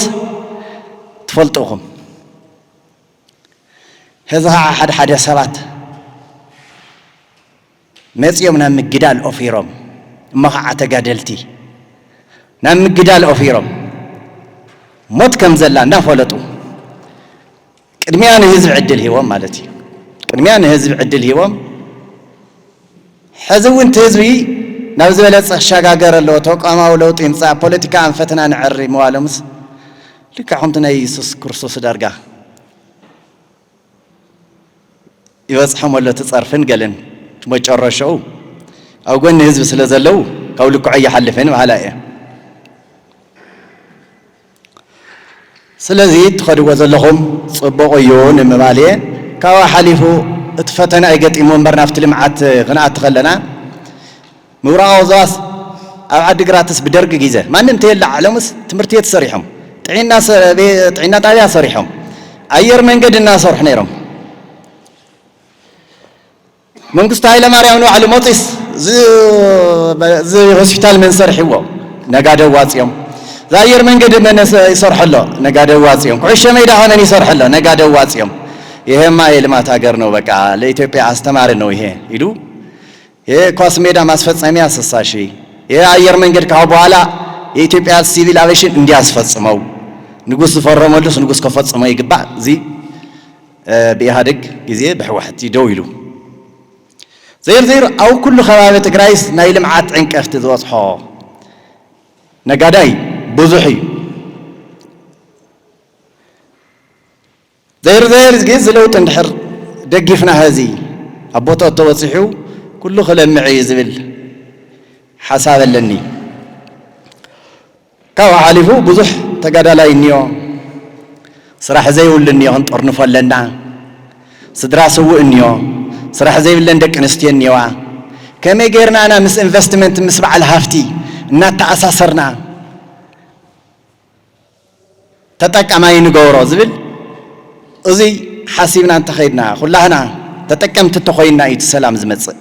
ትፈልጡ ኢኹም። ሕዚ ኸዓ ሓደ ሓደ ሰባት መጺኦም ናብ ምግዳል ኦፊሮም፣ እሞ ኸዓ ተጋደልቲ ናብ ምግዳል ኦፊሮም፣ ሞት ከም ዘላ እናፈለጡ፣ ቅድሚያ ንህዝቢ ዕድል ሂቦም ማለት እዩ። ቅድሚያ ንህዝቢ ዕድል ሂቦም፣ ሕዚ እውን እቲ ህዝቢ ናብ ዝበለጸ ክሸጋገር ኣለዎ፣ ተቋማዊ ለውጢ ይምጻእ፣ ፖለቲካ ኣንፈትና ንዕሪ ምባሎምስ፣ ልክዕ ከምቲ ናይ የሱስ ክርስቶስ ዳርጋ ይበጽሖም ኣሎ እቲ ጸርፍን ገለን፣ እቲ መጨረሻኡ ኣብ ጎኒ ህዝቢ ስለ ዘለዉ ካብ ልክዖ ኣይሓልፍን በሃላይ እየ። ስለዚ ትኸድዎ ዘለኹም ጽቡቕ እዩ ንምባል እየ። ካብኡ ሓሊፉ እቲ ፈተና እዩ ገጢሙ እምበር ናብቲ ልምዓት ክንኣቱ ከለና ምብራቓዊ ዞባስ ኣብ ዓዲግራትስ ብደርጊ ግዜ ማንም ተየለዓሎምስ ትምህርቲ ቤት ሰሪሖም፣ ጥዕና ሰ-፣ ቤ-፣ ጥዕና ጣብያ ሰሪሖም፣ ኣየር መንገዲ እናሰርሑ ነይሮም። መንግስቱ ሃይለማርያም ንባዕሉ መፂስ ዝ-፣ እዚ ሆስፒታል መን ሰሪሕዎ? ነጋዶ ዋፅዮም። እዚ ኣየር መንገዲ መን ሰ-፣ ይሰርሖ ኣሎ? ነጋዶ ዋፅዮም። ኩዕሾ ሜዳ ከ መን ይሰርሖ ኣሎ? ነጋዶ ዋፅዮም። ይሄማ የልማት ሀገር ነው፣ በቃ ለኢትዮጵያ አስተማሪ ነው ይሄ ኢሉ፣ ይሄ ኳስ ሜዳ ማስፈጸሚያ ስሳ ሺህ፣ ይሄ አየር መንገድ ካሁን በኋላ የኢትዮጵያ ሲቪል አቪዬሽን እንዲያስፈጽመው፣ ንጉስ ዝፈረመሉስ ንጉስ ከፈጽሞ ይግባእ። እዚ፣ እ፣ ብኢህአዴግ ግዜ ብህወሓት እዩ ደው ኢሉ። ዘይር ዘይር ኣብ ኩሉ ከባቢ ትግራይስ ናይ ልምዓት ዕንቀፍቲ ዝበጽሖ ነጋዳይ ብዙሕ እዩ። ዘይር ዘይር ግን እዚ ለውጢ እንድሕር ደጊፍና፣ ሀዚ ኣብ ቦታኡ ተበጺሑ ኩሉ ክለምዕ እዩ ዝብል ሓሳብ ኣለኒ። ካብኡ ሓሊፉ ብዙሕ ተጋዳላይ እኒኦ፣ ስራሕ ዘይብሉ እኒኦ፣ ክንጥርንፎ ኣለና። ስድራ ስዉእ እኒኦ፣ ስራሕ ዘይብለን ደቂ ኣንስትዮ እኒኦዋ። ከመይ ጌርና ኢና ምስ ኢንቨስትመንት፣ ምስ በዓል ሃፍቲ እናተኣሳሰርና ተጠቃማይ ንገብሮ ዝብል፣ እዚ ሓሲብና እንተኸይድና፣ ኩላህና ተጠቀምቲ እንተኾይንና እዩ እቲ ሰላም ዝመጽእ።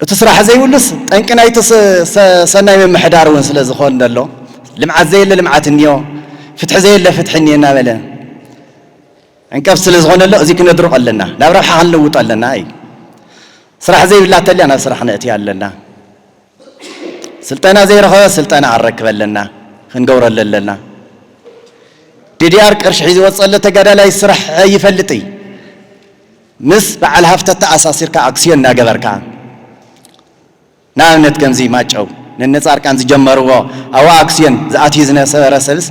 እቲ ስራሕ ዘይብሉስ ጠንቂ ናይቲ ሰ-፣ ሰ-፣ ሰናይ ምምሕዳር እውን ስለ ዝኾን ዘሎ፣ ልምዓት ዘየለ ልምዓት እኒኦ፣ ፍትሒ ዘየለ ፍትሒ እኒኦ እናበለ ዕንቀፍ ስለ ዝኾነ ኣሎ፣ እዚ ክነድርቆ ኣለና፣ ናብ ረብሓ ክንልውጦ ኣለና እዩ። ስራሕ ዘይብላ ተልያ ናብ ስራሕ ነእትያ ኣለና። ስልጠና ዘይረኸበ ስልጠና ኣረክበ ኣለና፣ ክንገብረሉ ኣለና። ዲዲኣር ቅርሺ ሒዙ ወጸለ ተጋዳላይ ስራሕ ይፈልጥ እዩ። ምስ በዓል ሃፍቲ ተኣሳሲርካ ኣክስዮን እናገበርካ፣ ንኣብነት ከምዚ ማጨው ነነጻርቃን ዝጀመርዎ ኣብ ኣክስዮን ዝኣትዩ ዝነበረ ሰብስ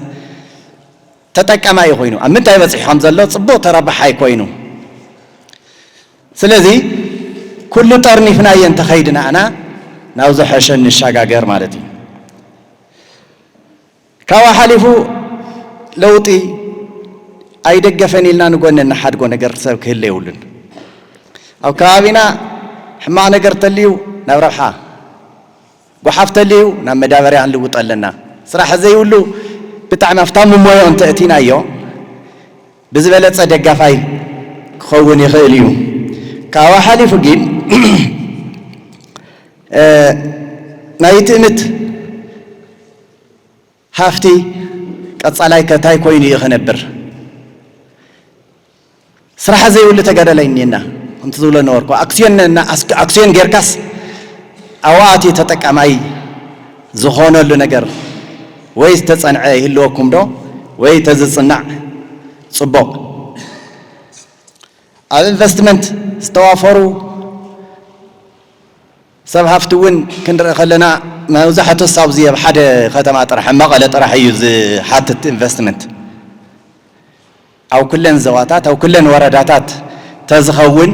ተጠቀማይ ኮይኑ ኣብ ምንታይ በጺሑ ከም ዘሎ ጽቡቕ ተረባሓይ ኮይኑ። ስለዚ ኩሉ ጠርኒፍናዮ እንተኸይድና ኣና ናብ ዝሐሸ ንሻጋገር ማለት እዩ። ካብኡ ሓሊፉ ለውጢ ኣይደገፈን ኢልና ንጎኒ እንሓድጎ ነገር ሰብ ክህለ የብሉን። ኣብ ከባቢና ሕማቕ ነገር ተልዩ ናብ ረብሓ፣ ጓሓፍ ተልዩ ናብ መዳበርያ ክንልውጦ ኣለና። ስራሕ ዘይብሉ ብጣዕሚ ኣብታ ምሞዮ እንተእቲናዮ ብዝበለጸ ደጋፋይ ክኸውን ይኽእል እዩ። ካብኡ ሓሊፉ ግን፣ እ፣ ናይ ትእምት ሃፍቲ ቀጻላይ ከ እንታይ ኮይኑ እዩ ክነብር? ስራሕ ዘይብሉ ተጋዳላይ እኒና፣ ከምቲ ዝብሎ ነበርኩ፣ ኣክስዮን እና-፣ ኣስ-፣ ኣክስዮን ጌርካስ ኣብኡ ኣትዩ ተጠቃማይ ዝኾነሉ ነገር ወይ ዝተጸንዐ ይህልወኩም ዶ? ወይ ተዝጽናዕ ጽቡቕ። ኣብ ኢንቨስትመንት ዝተዋፈሩ ሰብ ሃፍቲ እውን ክንርኢ ከለና፣ መብዛሕትኡስ ኣብዚ ኣብ ሓደ ከተማ ጥራሕ፣ ኣብ መቐለ ጥራሕ እዩ ዝሓትት ኢንቨስትመንት። ኣብ ኩለን ዞባታት፣ ኣብ ኩለን ወረዳታት ተዝኸውን፣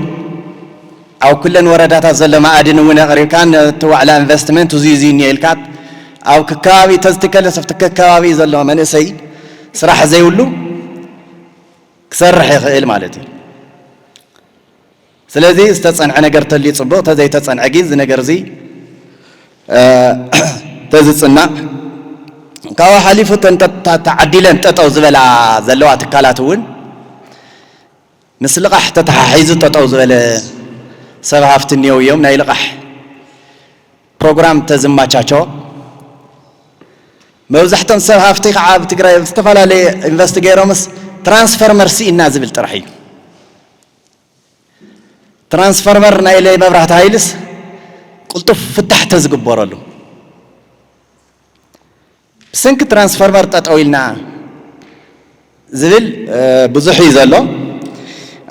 ኣብ ኩለን ወረዳታት ዘሎ መኣድን እውን ኣቕሪብካ፣ ነቲ ዋዕላ ኢንቨስትመንት እዚ፣ እዚ እኒኦ ኢልካ፣ ኣብ ከከባቢ ተዝትከለስ፣ ኣብቲ ከከባቢ ዘሎ መንእሰይ ስራሕ ዘይብሉ ክሰርሕ ይኽእል ማለት እዩ። ስለዚ ዝተጸንዐ ነገር ተልዩ ጽቡቕ፣ ተዘይተጸንዐ ግን እዚ ነገር እዚ፣ እ፣ ተዝጽናዕ ካብኡ ሓሊፉ እተን ተዓዲለን ጠጠው ዝበላ ዘለዋ ትካላት እውን ምስ ልቓሕ ተተሓሒዙ ጠጠው ዝበለ ሰብ ሃፍቲ እኒአው እዮም። ናይ ልቓሕ ፕሮግራም ተዝማቻቸ፣ መብዛሕቶም ሰብ ሃፍቲ ከዓ ኣብ ትግራይ ኣብ ዝተፈላለየ ኢንቨስት ገይሮምስ ትራንስፈርመር ስኢና ዝብል ጥራሕ እዩ። ትራንስፈርመር ናይ ለይ መብራህቲ ሃይልስ ቅልጡፍ ፍታሕ ተዝግበረሉ። ብሰንኪ ትራንስፈርመር ጠጠው ኢልና ዝብል ብዙሕ እዩ ዘሎ።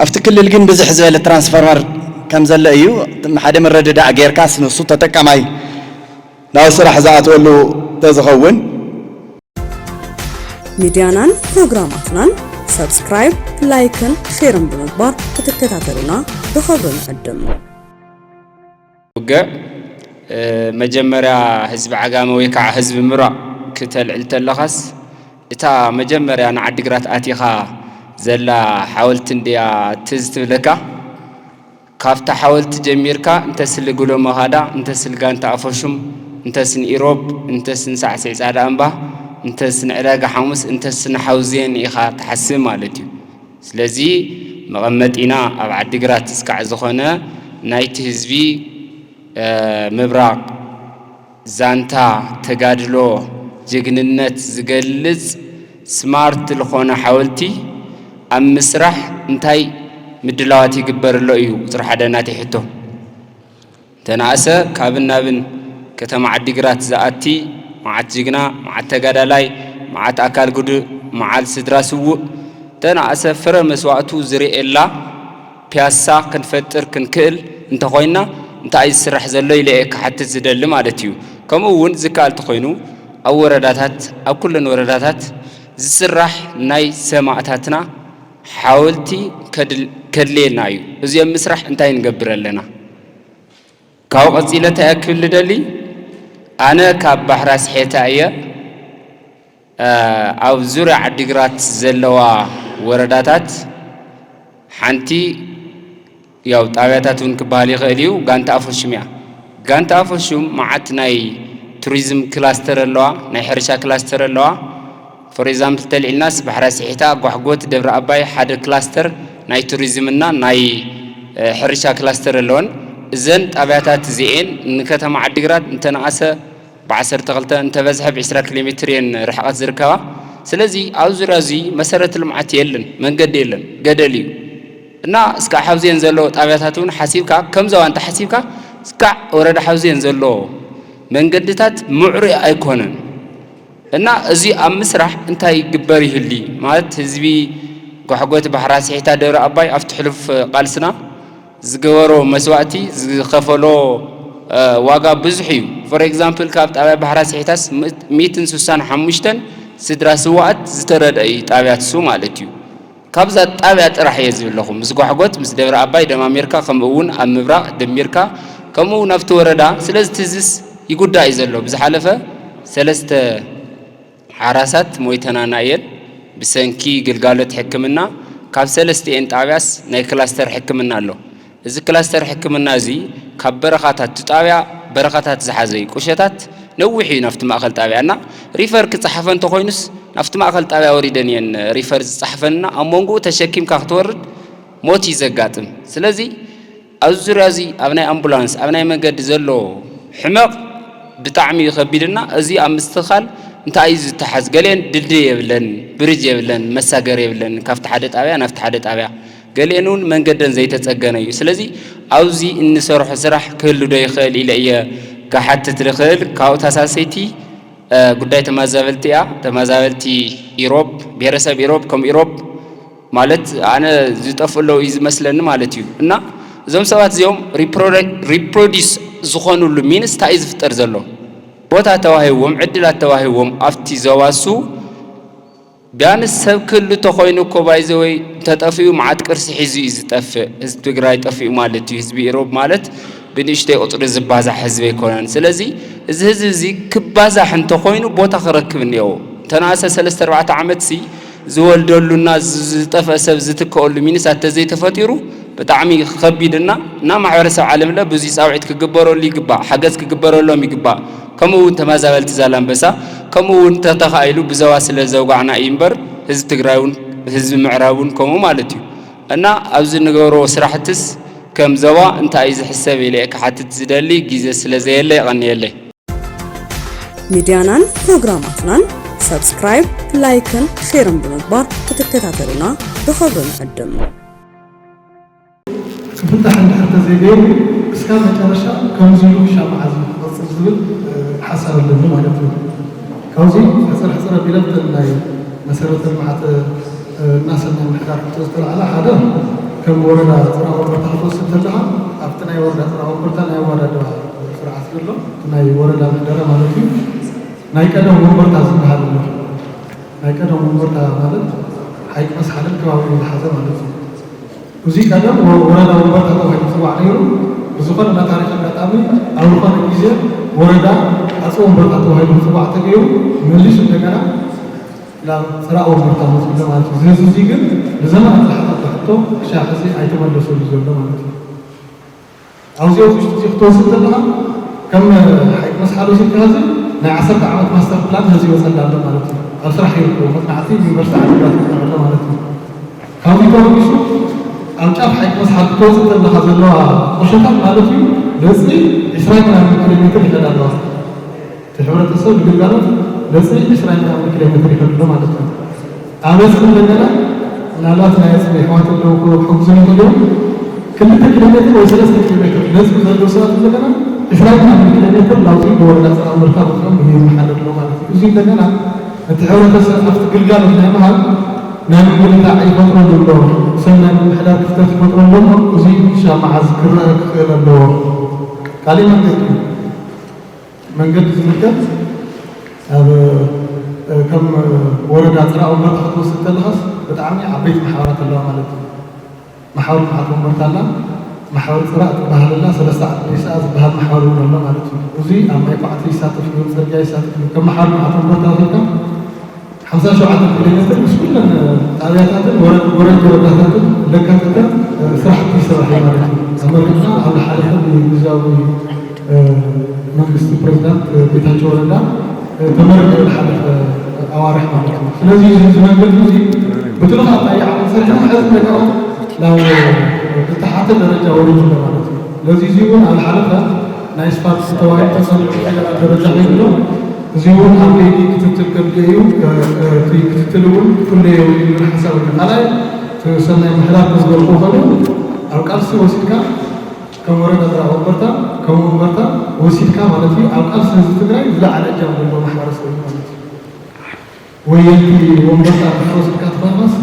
ኣብቲ ክልል ግን ብዝሕ ዝበለ ትራንስፈርመር ከም ዘሎ እዩ። ሓደ ምርድዳእ ጌርካስ ንሱ ተጠቃማይ ናብ ስራሕ ዝኣትወሉ ተዝኸውን። ሚድያናን ፕሮግራማትናን ሰብስክራይብ፣ ላይክን ሼርን ብምግባር ክትከታተሉና ብኸብሪ ንዕድም። ውግዕ መጀመርያ ህዝቢ ዓጋመ ወይ ከዓ ህዝቢ ምብራቕ ክተልዕል ተለኻስ እታ መጀመርያ ንዓዲግራት ኣቲኻ ዘላ ሓወልቲ እንድያ ትዝ ትብለካ። ካብታ ሓወልቲ ጀሚርካ እንተ ስሊ ጉሎ መኻዳ፣ እንተ ስል ጋንታ ኣፈሹም፣ እንተ ስን ኢሮብ፣ እንተ ስን ሳዕሲዕ ጻዳ እምባ፣ እንተ ስን ዕዳጋ ሓሙስ፣ እንተ ስን ሓውዜን ኢኻ ትሓስብ ማለት እዩ። ስለዚ መቐመጢና ኣብ ዓዲግራት እስካዕ ዝኾነ ናይቲ ህዝቢ ምብራቕ ዛንታ ተጋድሎ ጅግንነት ዝገልጽ ስማርት ልኾነ ሓወልቲ ኣብ ምስራሕ እንታይ ምድላዋት ይግበር ኣሎ እዩ ቁጽሪ ሓደ ናተይ ሕቶ። ተናእሰ ካብን ናብን ከተማ ዓዲግራት ዝኣቲ መዓት ጅግና፣ መዓት ተጋዳላይ፣ መዓት ኣካል ጉዱእ፣ መዓል ስድራ ስዉእ ተናእሰ ፍረ መስዋእቱ ዝርእየላ ፒያሳ ክንፈጥር ክንክእል እንተኾይንና እንታይ እዩ ዝስራሕ ዘሎ ኢለ እየ ክሓትት ዝደሊ ማለት እዩ። ከምኡ እውን ዝከኣል ተኾይኑ ኣብ ወረዳታት ኣብ ኩለን ወረዳታት ዝስራሕ ናይ ሰማእታትና ሓወልቲ ከድልየና እዩ። እዚኦም ምስራሕ እንታይ ንገብር ኣለና? ካብኡ ቀጺለ እንታይ እየ ክብል ልደሊ? ኣነ ካብ ባሕራ ስሒታ እየ ኣብ ዙርያ ዓዲግራት ዘለዋ ወረዳታት ሓንቲ ያው ጣብያታት እውን ክበሃል ይኽእል እዩ። ጋንታ ኣፈሹም እያ። ጋንታ ኣፈሹም መዓት ናይ ቱሪዝም ክላስተር ኣለዋ፣ ናይ ሕርሻ ክላስተር ኣለዋ። ፎር ኤግዛምፕል ተልዒልናስ ባሕራ ስሒታ፣ ጓሕጎት፣ ደብረ ኣባይ ሓደ ክላስተር ናይ ቱሪዝምና ናይ ሕርሻ ክላስተር ኣለወን። እዘን ጣብያታት እዚኤን ንከተማ ዓዲግራት እንተነኣሰ ብዓሰርተ ክልተ እንተበዝሐ ብዕስራ ኪሎ ሜትር እየን ርሕቐት ዝርከባ። ስለዚ ኣብ ዙርያ እዚ መሰረተ ልምዓት የለን፣ መንገዲ የለን፣ ገደል እዩ እና እስካዕ ሓውዜን ዘሎ ጣብያታት እውን ሓሲብካ ከም ዞባ እንተሓሲብካ እስካዕ ወረዳ ሓውዜን ዘሎ መንገድታት ምዕሩይ ኣይኮነን እና እዚ ኣብ ምስራሕ እንታይ ይግበር ይህሊ ማለት ህዝቢ ጓሕጎት ባሕራ ስሒታ ደብረ ኣባይ ኣብቲ ሕሉፍ ቃልስና ዝገበሮ መስዋእቲ ዝኸፈሎ ዋጋ ብዙሕ እዩ። ፎር ኤግዛምፕል ካብ ጣብያ ባሕራ ስሒታስ ሚእትን ስሳን ሓሙሽተን ስድራ ስዋኣት ዝተረድአ እዩ ጣብያ ትሱ ማለት እዩ። ካብዛ ጣብያ ጥራሕ እየ ዝብል ኣለኹ ምስ ጓሕጎት ምስ ደብረ ኣባይ ደማሚርካ ከምኡ እውን ኣብ ምብራቕ ደሚርካ ከምኡ እውን ኣብቲ ወረዳ ስለዚ ትዝስ ይጉዳ እዩ ዘሎ ብዝሓለፈ ሰለስተ ሓራሳት ሞይተናና እየን ብሰንኪ ግልጋሎት ሕክምና። ካብ ሰለስቲኤን ጣብያስ ናይ ክላስተር ሕክምና ኣሎ። እዚ ክላስተር ሕክምና እዚ ካብ በረኻታት እቲ ጣብያ በረኻታት ዝሓዘ እዩ። ቁሸታት ነዊሕ እዩ ናብቲ ማእኸል ጣብያ እና ሪፈር ክፀሓፈ እንተኮይኑስ ናብቲ ማእኸል ጣብያ ወሪደን እየን ሪፈር ዝፀሓፈንና ኣብ መንጎኡ ተሸኪምካ ክትወርድ ሞት እዩ ዘጋጥም። ስለዚ ኣብዚ ዙርያ እዚ ኣብ ናይ ኣምቡላንስ ኣብ ናይ መንገዲ ዘሎ ሕመቕ ብጣዕሚ እዩ ከቢድና እዚ ኣብ ምስትኽኻል እንታይ እዩ ዝተሓዝ ገሊአን ድልድል የብለን ብርጅ የብለን መሳገር የብለን ካብቲ ሓደ ጣብያ ናብቲ ሓደ ጣብያ ገሊአን እውን መንገደን ዘይተፀገነ እዩ ስለዚ ኣብዚ እንሰርሖ ስራሕ ክህሉ ዶ ይኽእል ኢለ እየ ክሓትት ዝኽእል ካብኡ ታሳሰይቲ ጉዳይ ተመዛበልቲ እያ ተመዛበልቲ ኢሮብ ብሄረሰብ ኢሮብ ከም ኢሮብ ማለት ኣነ ዝጠፍኡ ኣለዉ እዩ ዝመስለኒ ማለት እዩ እና እዞም ሰባት እዚኦም reproduce ዝኾኑሉ means እንታይ እዩ ዝፍጠር ዘሎ ቦታ ተዋሂዎም ዕድላት ተዋሂዎም ኣብቲ ዞባ እሱ ቢያንስ ሰብ ክህሉ ተኾይኑ እኮ by the way ተጠፊኡ መዓት ቅርሲ ሒዙ እዩ ዝጠፍእ ህዝቢ ትግራይ ጠፊኡ ማለት እዩ ህዝቢ ኢሮብ ማለት ብንእሽተይ ቁፅሪ ዝባዛሕ ህዝቢ ኣይኮነን ስለዚ እዚ ህዝቢ እዚ ክባዛሕ እንተኾይኑ ቦታ ክረክብ እኒአዎ እንተነኣሰ ሰለስተ ኣርባዕተ ዓመት ሲ ዝወልደሉና ዝጠፍአ ሰብ ዝትከኣሉ ሚኒሳት ተዘይተፈጢሩ ብጣዕሚ ከቢድ እና እና ማሕበረሰብ ዓለም ለ ብዙይ ፃውዒት ክግበረሉ ይግባእ ሓገዝ ክግበረሎም ይግባእ ከምኡ እውን ተመዛበልቲ ዛላንበሳ ከምኡ እውን ተተኻኢሉ ብዞባ ስለ ዘውጋዕና እዩ እምበር ህዝቢ ትግራይ እውን ህዝቢ ምዕራብ እውን ከምኡ ማለት እዩ። እና ኣብዚ ንገብሮ ስራሕትስ ከም ዞባ እንታይ እዩ ዝሕሰብ ኢለ ክሓትት ዝደሊ ግዜ ስለ ዘየለ የቐንየለይ። ሚድያናን ፕሮግራማትናን ሳብስክራይብ፣ ላይክን ሼርን ብምግባር ክትከታተሉና ብኽብሪ ንዕድም። ክፍታሕ እንድሕር ተዘይገይሩ እስካብ መጨረሻ ከምዚ ኢሉ ክሻማዕ ዝብል ክቕፅል ዝብል ሓሳብ ኣለኒ ማለት እዩ። ካብዚ ሕፅር ሕፅር ኣቢለ ብተን ናይ መሰረተ ልምዓት እናሰና ምሕዳር ክቶ ዝተላዕለ ሓደ ከም ወረዳ ፅራ ወንበርታ ክትወስድ ከለካ ኣብቲ ናይ ወረዳ ፅራ ወንበርታ ናይ ኣወዳድባ ስርዓት ዘሎ ናይ ወረዳ ምሕደራ ማለት እዩ። ናይ ቀደም ወንበርታ ዝበሃል ኣሎ። ናይ ቀደም ወንበርታ ማለት ሓይቅ መስሓልን ከባቢኡ ዝሓዘ ማለት እዩ። እዚ ቀደም ወረዳ ወንበርታ ተባሂሉ ዝፅዋዕ ነይሩ። ብዝኾነ ናይ ታሪክ ኣጋጣሚ ኣብ ዝኾነ ግዜ ወረዳ ኣፀ ወንበርታ ተባሂሉ ክፅዋዕ ተገይሩ መሊሱ እንደገና ናብ ፅራእ ወንበርታ መፅኡ ማለት እዩ። እዚ ህዝቢ እዚ ግን ንዘመናት ዝሓተቶ ሕቶ ክሻዕ ሕዚ ኣይተመለሰሉ ዘሎ ማለት እዩ። ኣብዚ ውሽጢ እዚ ክትወስድ ከለኻ ከም ሓይቅ መስሓል ወሲድካ ሕዚ ናይ ዓሰርተ ዓመት ማስተር ፕላን ሕዚ ይወፀልና ኣሎ ማለት እዩ። ኣብ ስራሕ ይርከቡ መፅናዕቲ ዩኒቨርሲቲ ዓዲግራት ይወፅና ኣሎ ማለት እዩ። ካብዚ ተበጊሱ ኣብ ጫፍ ሓይቅ መስሓል ክትወፅእ ከለኻ ዘለዋ ቁሸታት ማለት እዩ ነፂ ዕስራ ምናምን ኪሎ ሜትር ይኸዳ ኣለዋ። እቲ ሕብረተሰብ ንግልጋሎት ነፂ ዕስራ ምናምን ኪሎ ሜትር ይኸዱ ኣሎ ማለት እዩ። ኣብ ነፂ እንደገና ምናልባት ናይ ኣፅቢ ኣሕዋት ኣለዉ ክሕግዙ ይኽእሉ እዮም። ክልተ ኪሎ ሜትር ወይ ሰለስተ ኪሎ ሜትር ነፂ ዘለዉ ሰባት እንደገና ዕስራ ምናምን ኪሎ ሜትር ናብዚ ብወረዳ ፀራ ምርታ ቦትኦም ይመሓደር ኣሎ ማለት እዩ። እዚ እንደገና እቲ ሕብረተሰብ ኣብቲ ግልጋሎት ናይ ምሃብ ናይ ምምልካዕ ይፈጥረሉ ኣሎ። ሰብ ናይ ምምሕዳር ክፍተት ይፈጥረሉ ኣሎ። እዚ ክሻ መዓዝ ክረአ ክኽእል ኣለዎ። ካሊእ መንገዲ መንገዲ ዝምልከት ኣብ ከም ወረዳ ፅራ ወንበርታ ክትወስድ ከለኻስ ብጣዕሚ ዓበይቲ ማሕበራት ኣለዋ ማለት እዩ። ማሕበር ልምዓት ወንበርታ ኣላ፣ ማሕበር ፅራ ትበሃል ኣላ፣ ሰለስተ ዓዲ ዴሳ ዝበሃል ማሕበር እውን ኣሎ ማለት እዩ። እዚ ኣብ ማይ ኳዕቲ ይሳተፍ እዩ፣ ፅርግያ ይሳተፍ እዩ። ከም ማሕበር ልምዓት ወንበርታ ወሲድካ ሓምሳ ሸውዓተ ኪሎ ሜትር ምስ ኩለን ጣብያታትን ወረ- ጎረቤት ወረዳታትን ለካተተ ስራሕቲ ይስራሕ እዩ ማለት እዩ። ኣመልኪትና ኣብ ዝሓለፈ ብግዝያዊ መንግስቲ ፕሬዚዳንት ጌታቸው ረዳ ተመሪቁ ዝሓለፈ ኣዋርሕ ማለት እዩ። ስለዚ እዚ መንገዲ እዚ ብትልኻት ናይ ዓመት ሰሪሕና ሕዚ እንደገና ናብ ዝተሓተ ደረጃ ወሪዱ ኣሎ ማለት እዩ። ስለዚ እዚ እውን ኣብ ዝሓለፈ ናይ ስፓልት ተባሂሉ ተፀኒዑ ደረጃ ከይዱ ኣሎ። እዚ እውን ኣብ ከይዲ ክትትል ከድልዮ እዩ። እቲ ክትትል እውን ኩለዮ ይብል ሓሳብ እዩ። ካልኣይ እቲ ሰናይ ምሕዳር ክዝበልኩ ከሉ ኣብ ቃልሲ ወሲድካ ከም ወረዳ ዝራ ወንበርታ ከም ወንበርታ ወሲድካ ማለት እዩ ኣብ ቃልሲ ህዝቢ ትግራይ ዝለዓለ እጃም ዘለዎ ማሕበረሰብ እዩ ማለት እዩ። ወየንቲ ወንበርታ ክትወስድካ ትኾንካስ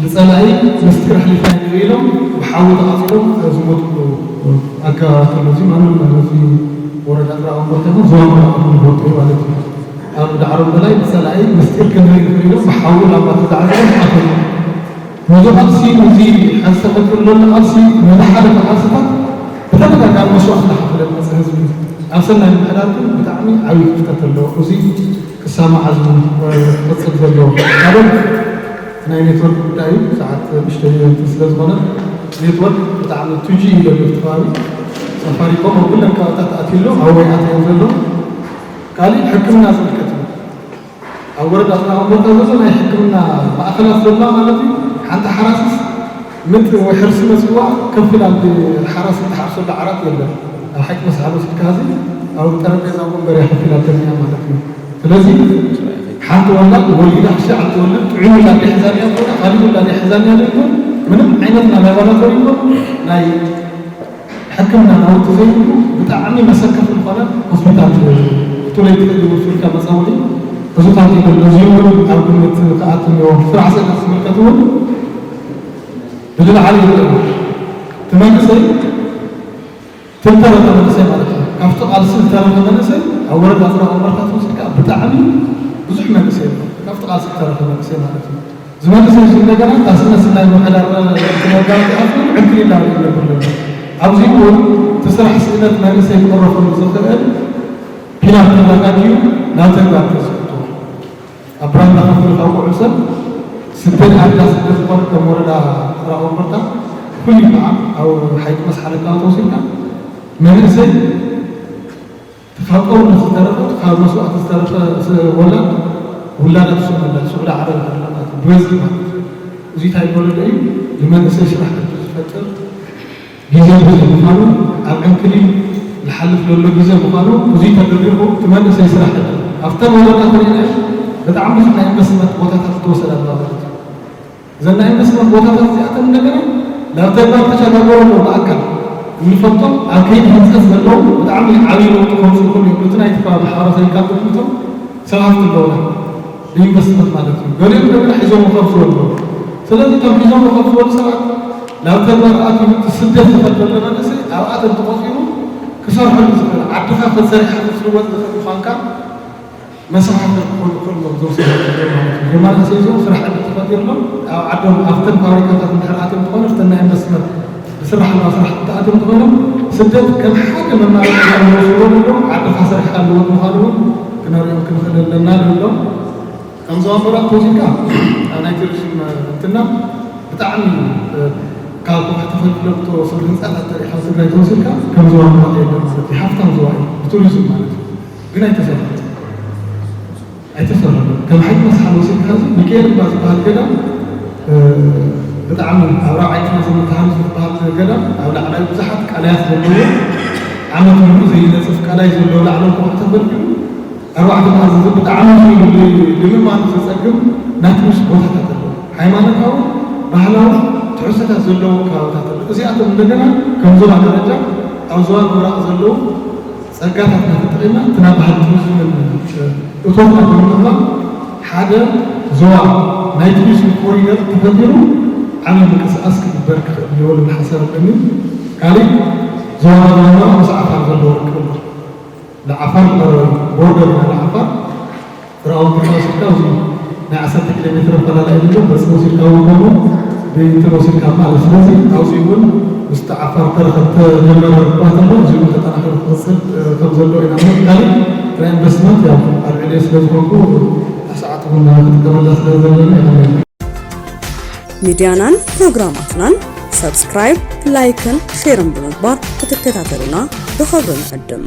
ንፀላኢ ምስጢር ኣሕሊፍና ንህብ ኢሎም ብሓዊ ተቓፂሎም ዝሞትሉ ኣገባባት ኣሎ። እዚ ማንም እዚ ወረዳ ጥራ ወንበርታ ይኹን ዞባ ምብራቕ ንፈልጦ እዩ ማለት እዩ። ኣብ ዳዕሮም በላይ ብፀላኢ ምስጢር ክንርኢ ንኽእል ኢሎም ብሓዊ ላምባ ተዛዕዚሮም ሓተሉ። ነዚ ቃልሲ እዚ ሕዚ ተፈጢሩ ዘሎ ቃልሲ ንዝሓለፈ ቃልስታት ብተደጋጋሚ መስዋእቲ እናኸፈለ ዝመፀ ህዝቢ እዩ። ኣብ ሰናይ ምምሕዳር ግን ብጣዕሚ ዓብዪ ክፍተት ኣለዎ። እዚ ክሳብ መዓዝ እዩ ክቕፅል ዘለዎ? ካልኦት ናይ ኔትወርክ ጉዳይ እዩ። ሰዓት ንእሽተይ እንትን ስለ ዝኾነ ኔትወርክ ብጣዕሚ ቱጂ እዩ ዘሎ እቲ ከባቢ። ሳፋሪኮም ኣብ ኩለን ከባብታት ኣትዩ ኣሎ፣ ኣብ ወይ ኣትዮም ዘሎ። ካሊእ ሕክምና ዝምልከት እዩ። ኣብ ወረዳ ጥራቐ ቦታ ዘሎ ናይ ሕክምና ማእኸላት ዘለዋ ማለት እዩ። ሓንቲ ሓራስስ ምጥ ወይ ሕርሲ መፅዋ ከፍ ኢላ ሓራስ እትሓርሰሉ ዓራት የለን። ኣብ ሓቂ መስሓል ወሲድካ እዚ ኣብ ጠረጴዛ ወንበር እያ ከፍ ኢላ ተኛ ማለት እዩ። ስለዚ ሓንቲ ወላድ ወሊዳ ክሻዕ እትወልድ ጥዑይ ውላድ ሒዛንያ እኮ ካሊእ ውላድ ሒዛንያ ዘይኮን ምንም ዓይነት ናይ ላቦራቶሪ እኮ ናይ ሕክምና ናውቲ ዘይብሉ ብጣዕሚ መሰከፊ ዝኾነ ሆስፒታል ክትብሎ ይትኽእል ዝብል ፍልካ መፀውዒ ሕዙታት ይብል። እዚ እውን ኣብ ግምት ክኣቱ እኒኦ። ስራሕ ሰገር ዝምልከት እውን ብዝለዓለ ይረአ። እቲ መንእሰይ ትንተረተ መንእሰይ ማለት እዩ። ካብቲ ቃልሲ ዝተረፈ መንእሰይ ኣብ ወረዳ ፅራ ወንበርታት ወሲድካ ብጣዕሚ ብዙሕ መንእሰይ ኣሎ። ካብቲ ቃልሲ ዝተረፈ መንእሰይ ማለት እዩ። ዝመልስ ህዝቢ እንደገና እታ ስነ ስናይ ምምሕዳር እቲ መጋባእቲ ኣፍን ዕንክሊል ኣብ ኢድ ነብር ነበር። ኣብዚ እውን እቲ ስራሕ ስእነት መንእሰይ ክቕረፈሉ ዝኽእል ፒላር ተዘጋጅዩ ናብ ተግባር ተስክቶ ኣብ ብራንዳ ከፍሉ ካብ ውዕል ሰብ ስደት ዓድና ስደት ዝኾነ ከም ወረዳ ጥራ ወንበርታ ፍሉይ ከዓ ኣብ ሓይቂ መስሓለካ ተወሲድካ መንእሰይ ካብ ጦርነት ዝተረፈ፣ ካብ መስዋእቲ ዝተረፈ ወላድ፣ ውላዳት ዝስመላ ዝስዕዳ ዓረብ ኣለና ብበዝሒ ማለት እዩ። እዚ እንታይ ዝበለዶ እዩ? ንመንእሰይ ስራሕ ዕድል ዝፈጥር ግዜ ግዜ ምዃኑ፣ ኣብ ዕንክሊል ዝሓልፍ ዘሎ ግዜ ምዃኑ፣ እዚ ተደሪኹ እቲ መንእሰይ ስራሕ ዕድል ኣብተን ወረዳት ርኢና ብጣዕሚ ብዙሕ ናይ ኢንቨስትመንት ቦታታት ዝተወሰደ ኣሎ ማለት እዩ። እዘን ናይ ኢንቨስትመንት ቦታታት እዚኣተን እንደገና ናብ ተግባር ተሸጋገሩ ኣለዉ። ብኣካል እንፈልጦም ኣብ ከይዲ ህንፀት ዘለዉ ብጣዕሚ ዓብዪ ለውጢ ከምፅኡ ይኽእሉ እዮም። እቲ ናይቲ ከባቢ ማሕበረሰብ ኢልካ ትግምቶም ሰብ ሃፍቲ ኣለዉና ብኢንቨስትመንት ማለት እዩ። ገሊኦም እንደገና ሒዞም ክኸፍቱ ኣለዉ። ስለዚ እቶም ሒዞም ክኸፍቱ ዘለዉ ሰባት ናብ ተግባር ኣትዩ እቲ ስደት ዝኸድ ዘሎ መንእሰይ ኣብኣተን ተቖፂሩ ክሰርሐሉ ዝኽእል ዓድኻ ክትሰርሕ ክትልወጥ ዝኽእል ምዃንካ መሰኻኽር ክኾኑ ከለዎም ዘውሰደ ማለት እዩ። ጀማሪ ሰይዞም ስራሕ ዕድል ተፈጢርሎም ኣብ ዓዶም ኣብተን ፋብሪካታት እንድሕር ኣትዮም ትኾኑ ኣብተን ናይ ኢንቨስትመንት ዝስራሕላ ስራሕ ተኣትዮም ትኾኑ ስደት ከም ሓደ መማረፂ ዝወስድዎ ዘለዎም ዓድኻ ሰሪሕካ ኣለዎ ምዃኑ እውን ክነሪኦም ክንኽእል ኣለና ንብሎም። ከም ዞባ ምብራቕ ተወሲድካ ኣብ ናይ ቱሪዝም እንትና ብጣዕሚ ካብ ከውሒ ተፈልፊሎም ዝተወሰዱ ህንፃታት ተሪእካ ትግራይ ተወሲድካ ከም ዞባ ምብራቕ የለን ማለት እዩ። ሃፍታም ዞባ እዩ ብቱሪዝም ማለት እዩ። ግን ኣይተሰርሐን ኣይተሰርሐን። ከም ሓይሊ መስሓል ወሲድካ እዚ ሚካኤል እባ ዝበሃል ገዳም ብጣዕሚ ኣብ ራብዓይቲ ክፍለ ዘመን ተሃኒፁ ዝበሃል ገዳም ኣብ ላዕላይ ብዙሓት ቀላያት ዘለዎ ዓመት ሙሉእ ዘይነፅፍ ቀላይ ዘለዎ ላዕሎም ከውሒ ተፈልፊሉ ኣርባዕተ መኣዝን ብጣዕሚ ንልምማድ ዘፀግም ናይ ቱሪስት ቦታታት ኣለዉ። ሃይማኖታዊ ባህላዊ ትሕዝቶታት ዘለዎ ከባብታት ኣለዉ። እዚኣቶም እንደገና ከም ዞባ ደረጃ ኣብ ዞባ ምብራቕ ዘለዉ ጸጋታትና ተጠቒምና እቲ ናይ ባህሊ ቱሪዝምን እቶትና ብምምዕባል ሓደ ዞባ ናይ ቱሪዝም ኮሪደር ተፈጢሩ ዓብዪ ምንቅስቓስ ክግበር ክኽእል እኒኦ ዝብል ሓሳብ ኣለኒ። ካሊእ ዞባ ዞባ ምስ ዓፋር ዘለዎ ርክብ ኣሎ። ንዓፋር ቦርደር ናይ ዓፋር ፍርኣውን ተወሲድካ ኣብዚ ናይ ዓሰርተ ኪሎ ሜትር ኣፈላላይ ዘሎ በፂ ወሲድካ እውን ኮኑ ብእንትን ወሲድካ ማለት ስለዚ ኣብዚ እውን ምስቲ ዓፋር ተረኸብ ተጀመረ ርክባት ኣሎ እዚ እውን ተጠናኺሩ ክቕፅል ከም ዘሎ ኢና ንብል ካሊእ ናይ ኢንቨስትመንት ያው ኣብ ዕልዮ ስለ ዝኾንኩ ሰዓት እውን ክጥቀመላ ስለ ዘለና ይቐለል ሚድያናን ፕሮግራማትናን ሰብስክራይብ፣ ላይክን ሼርን ብምግባር ክትከታተሉና ብኽብሪ ንዕድም።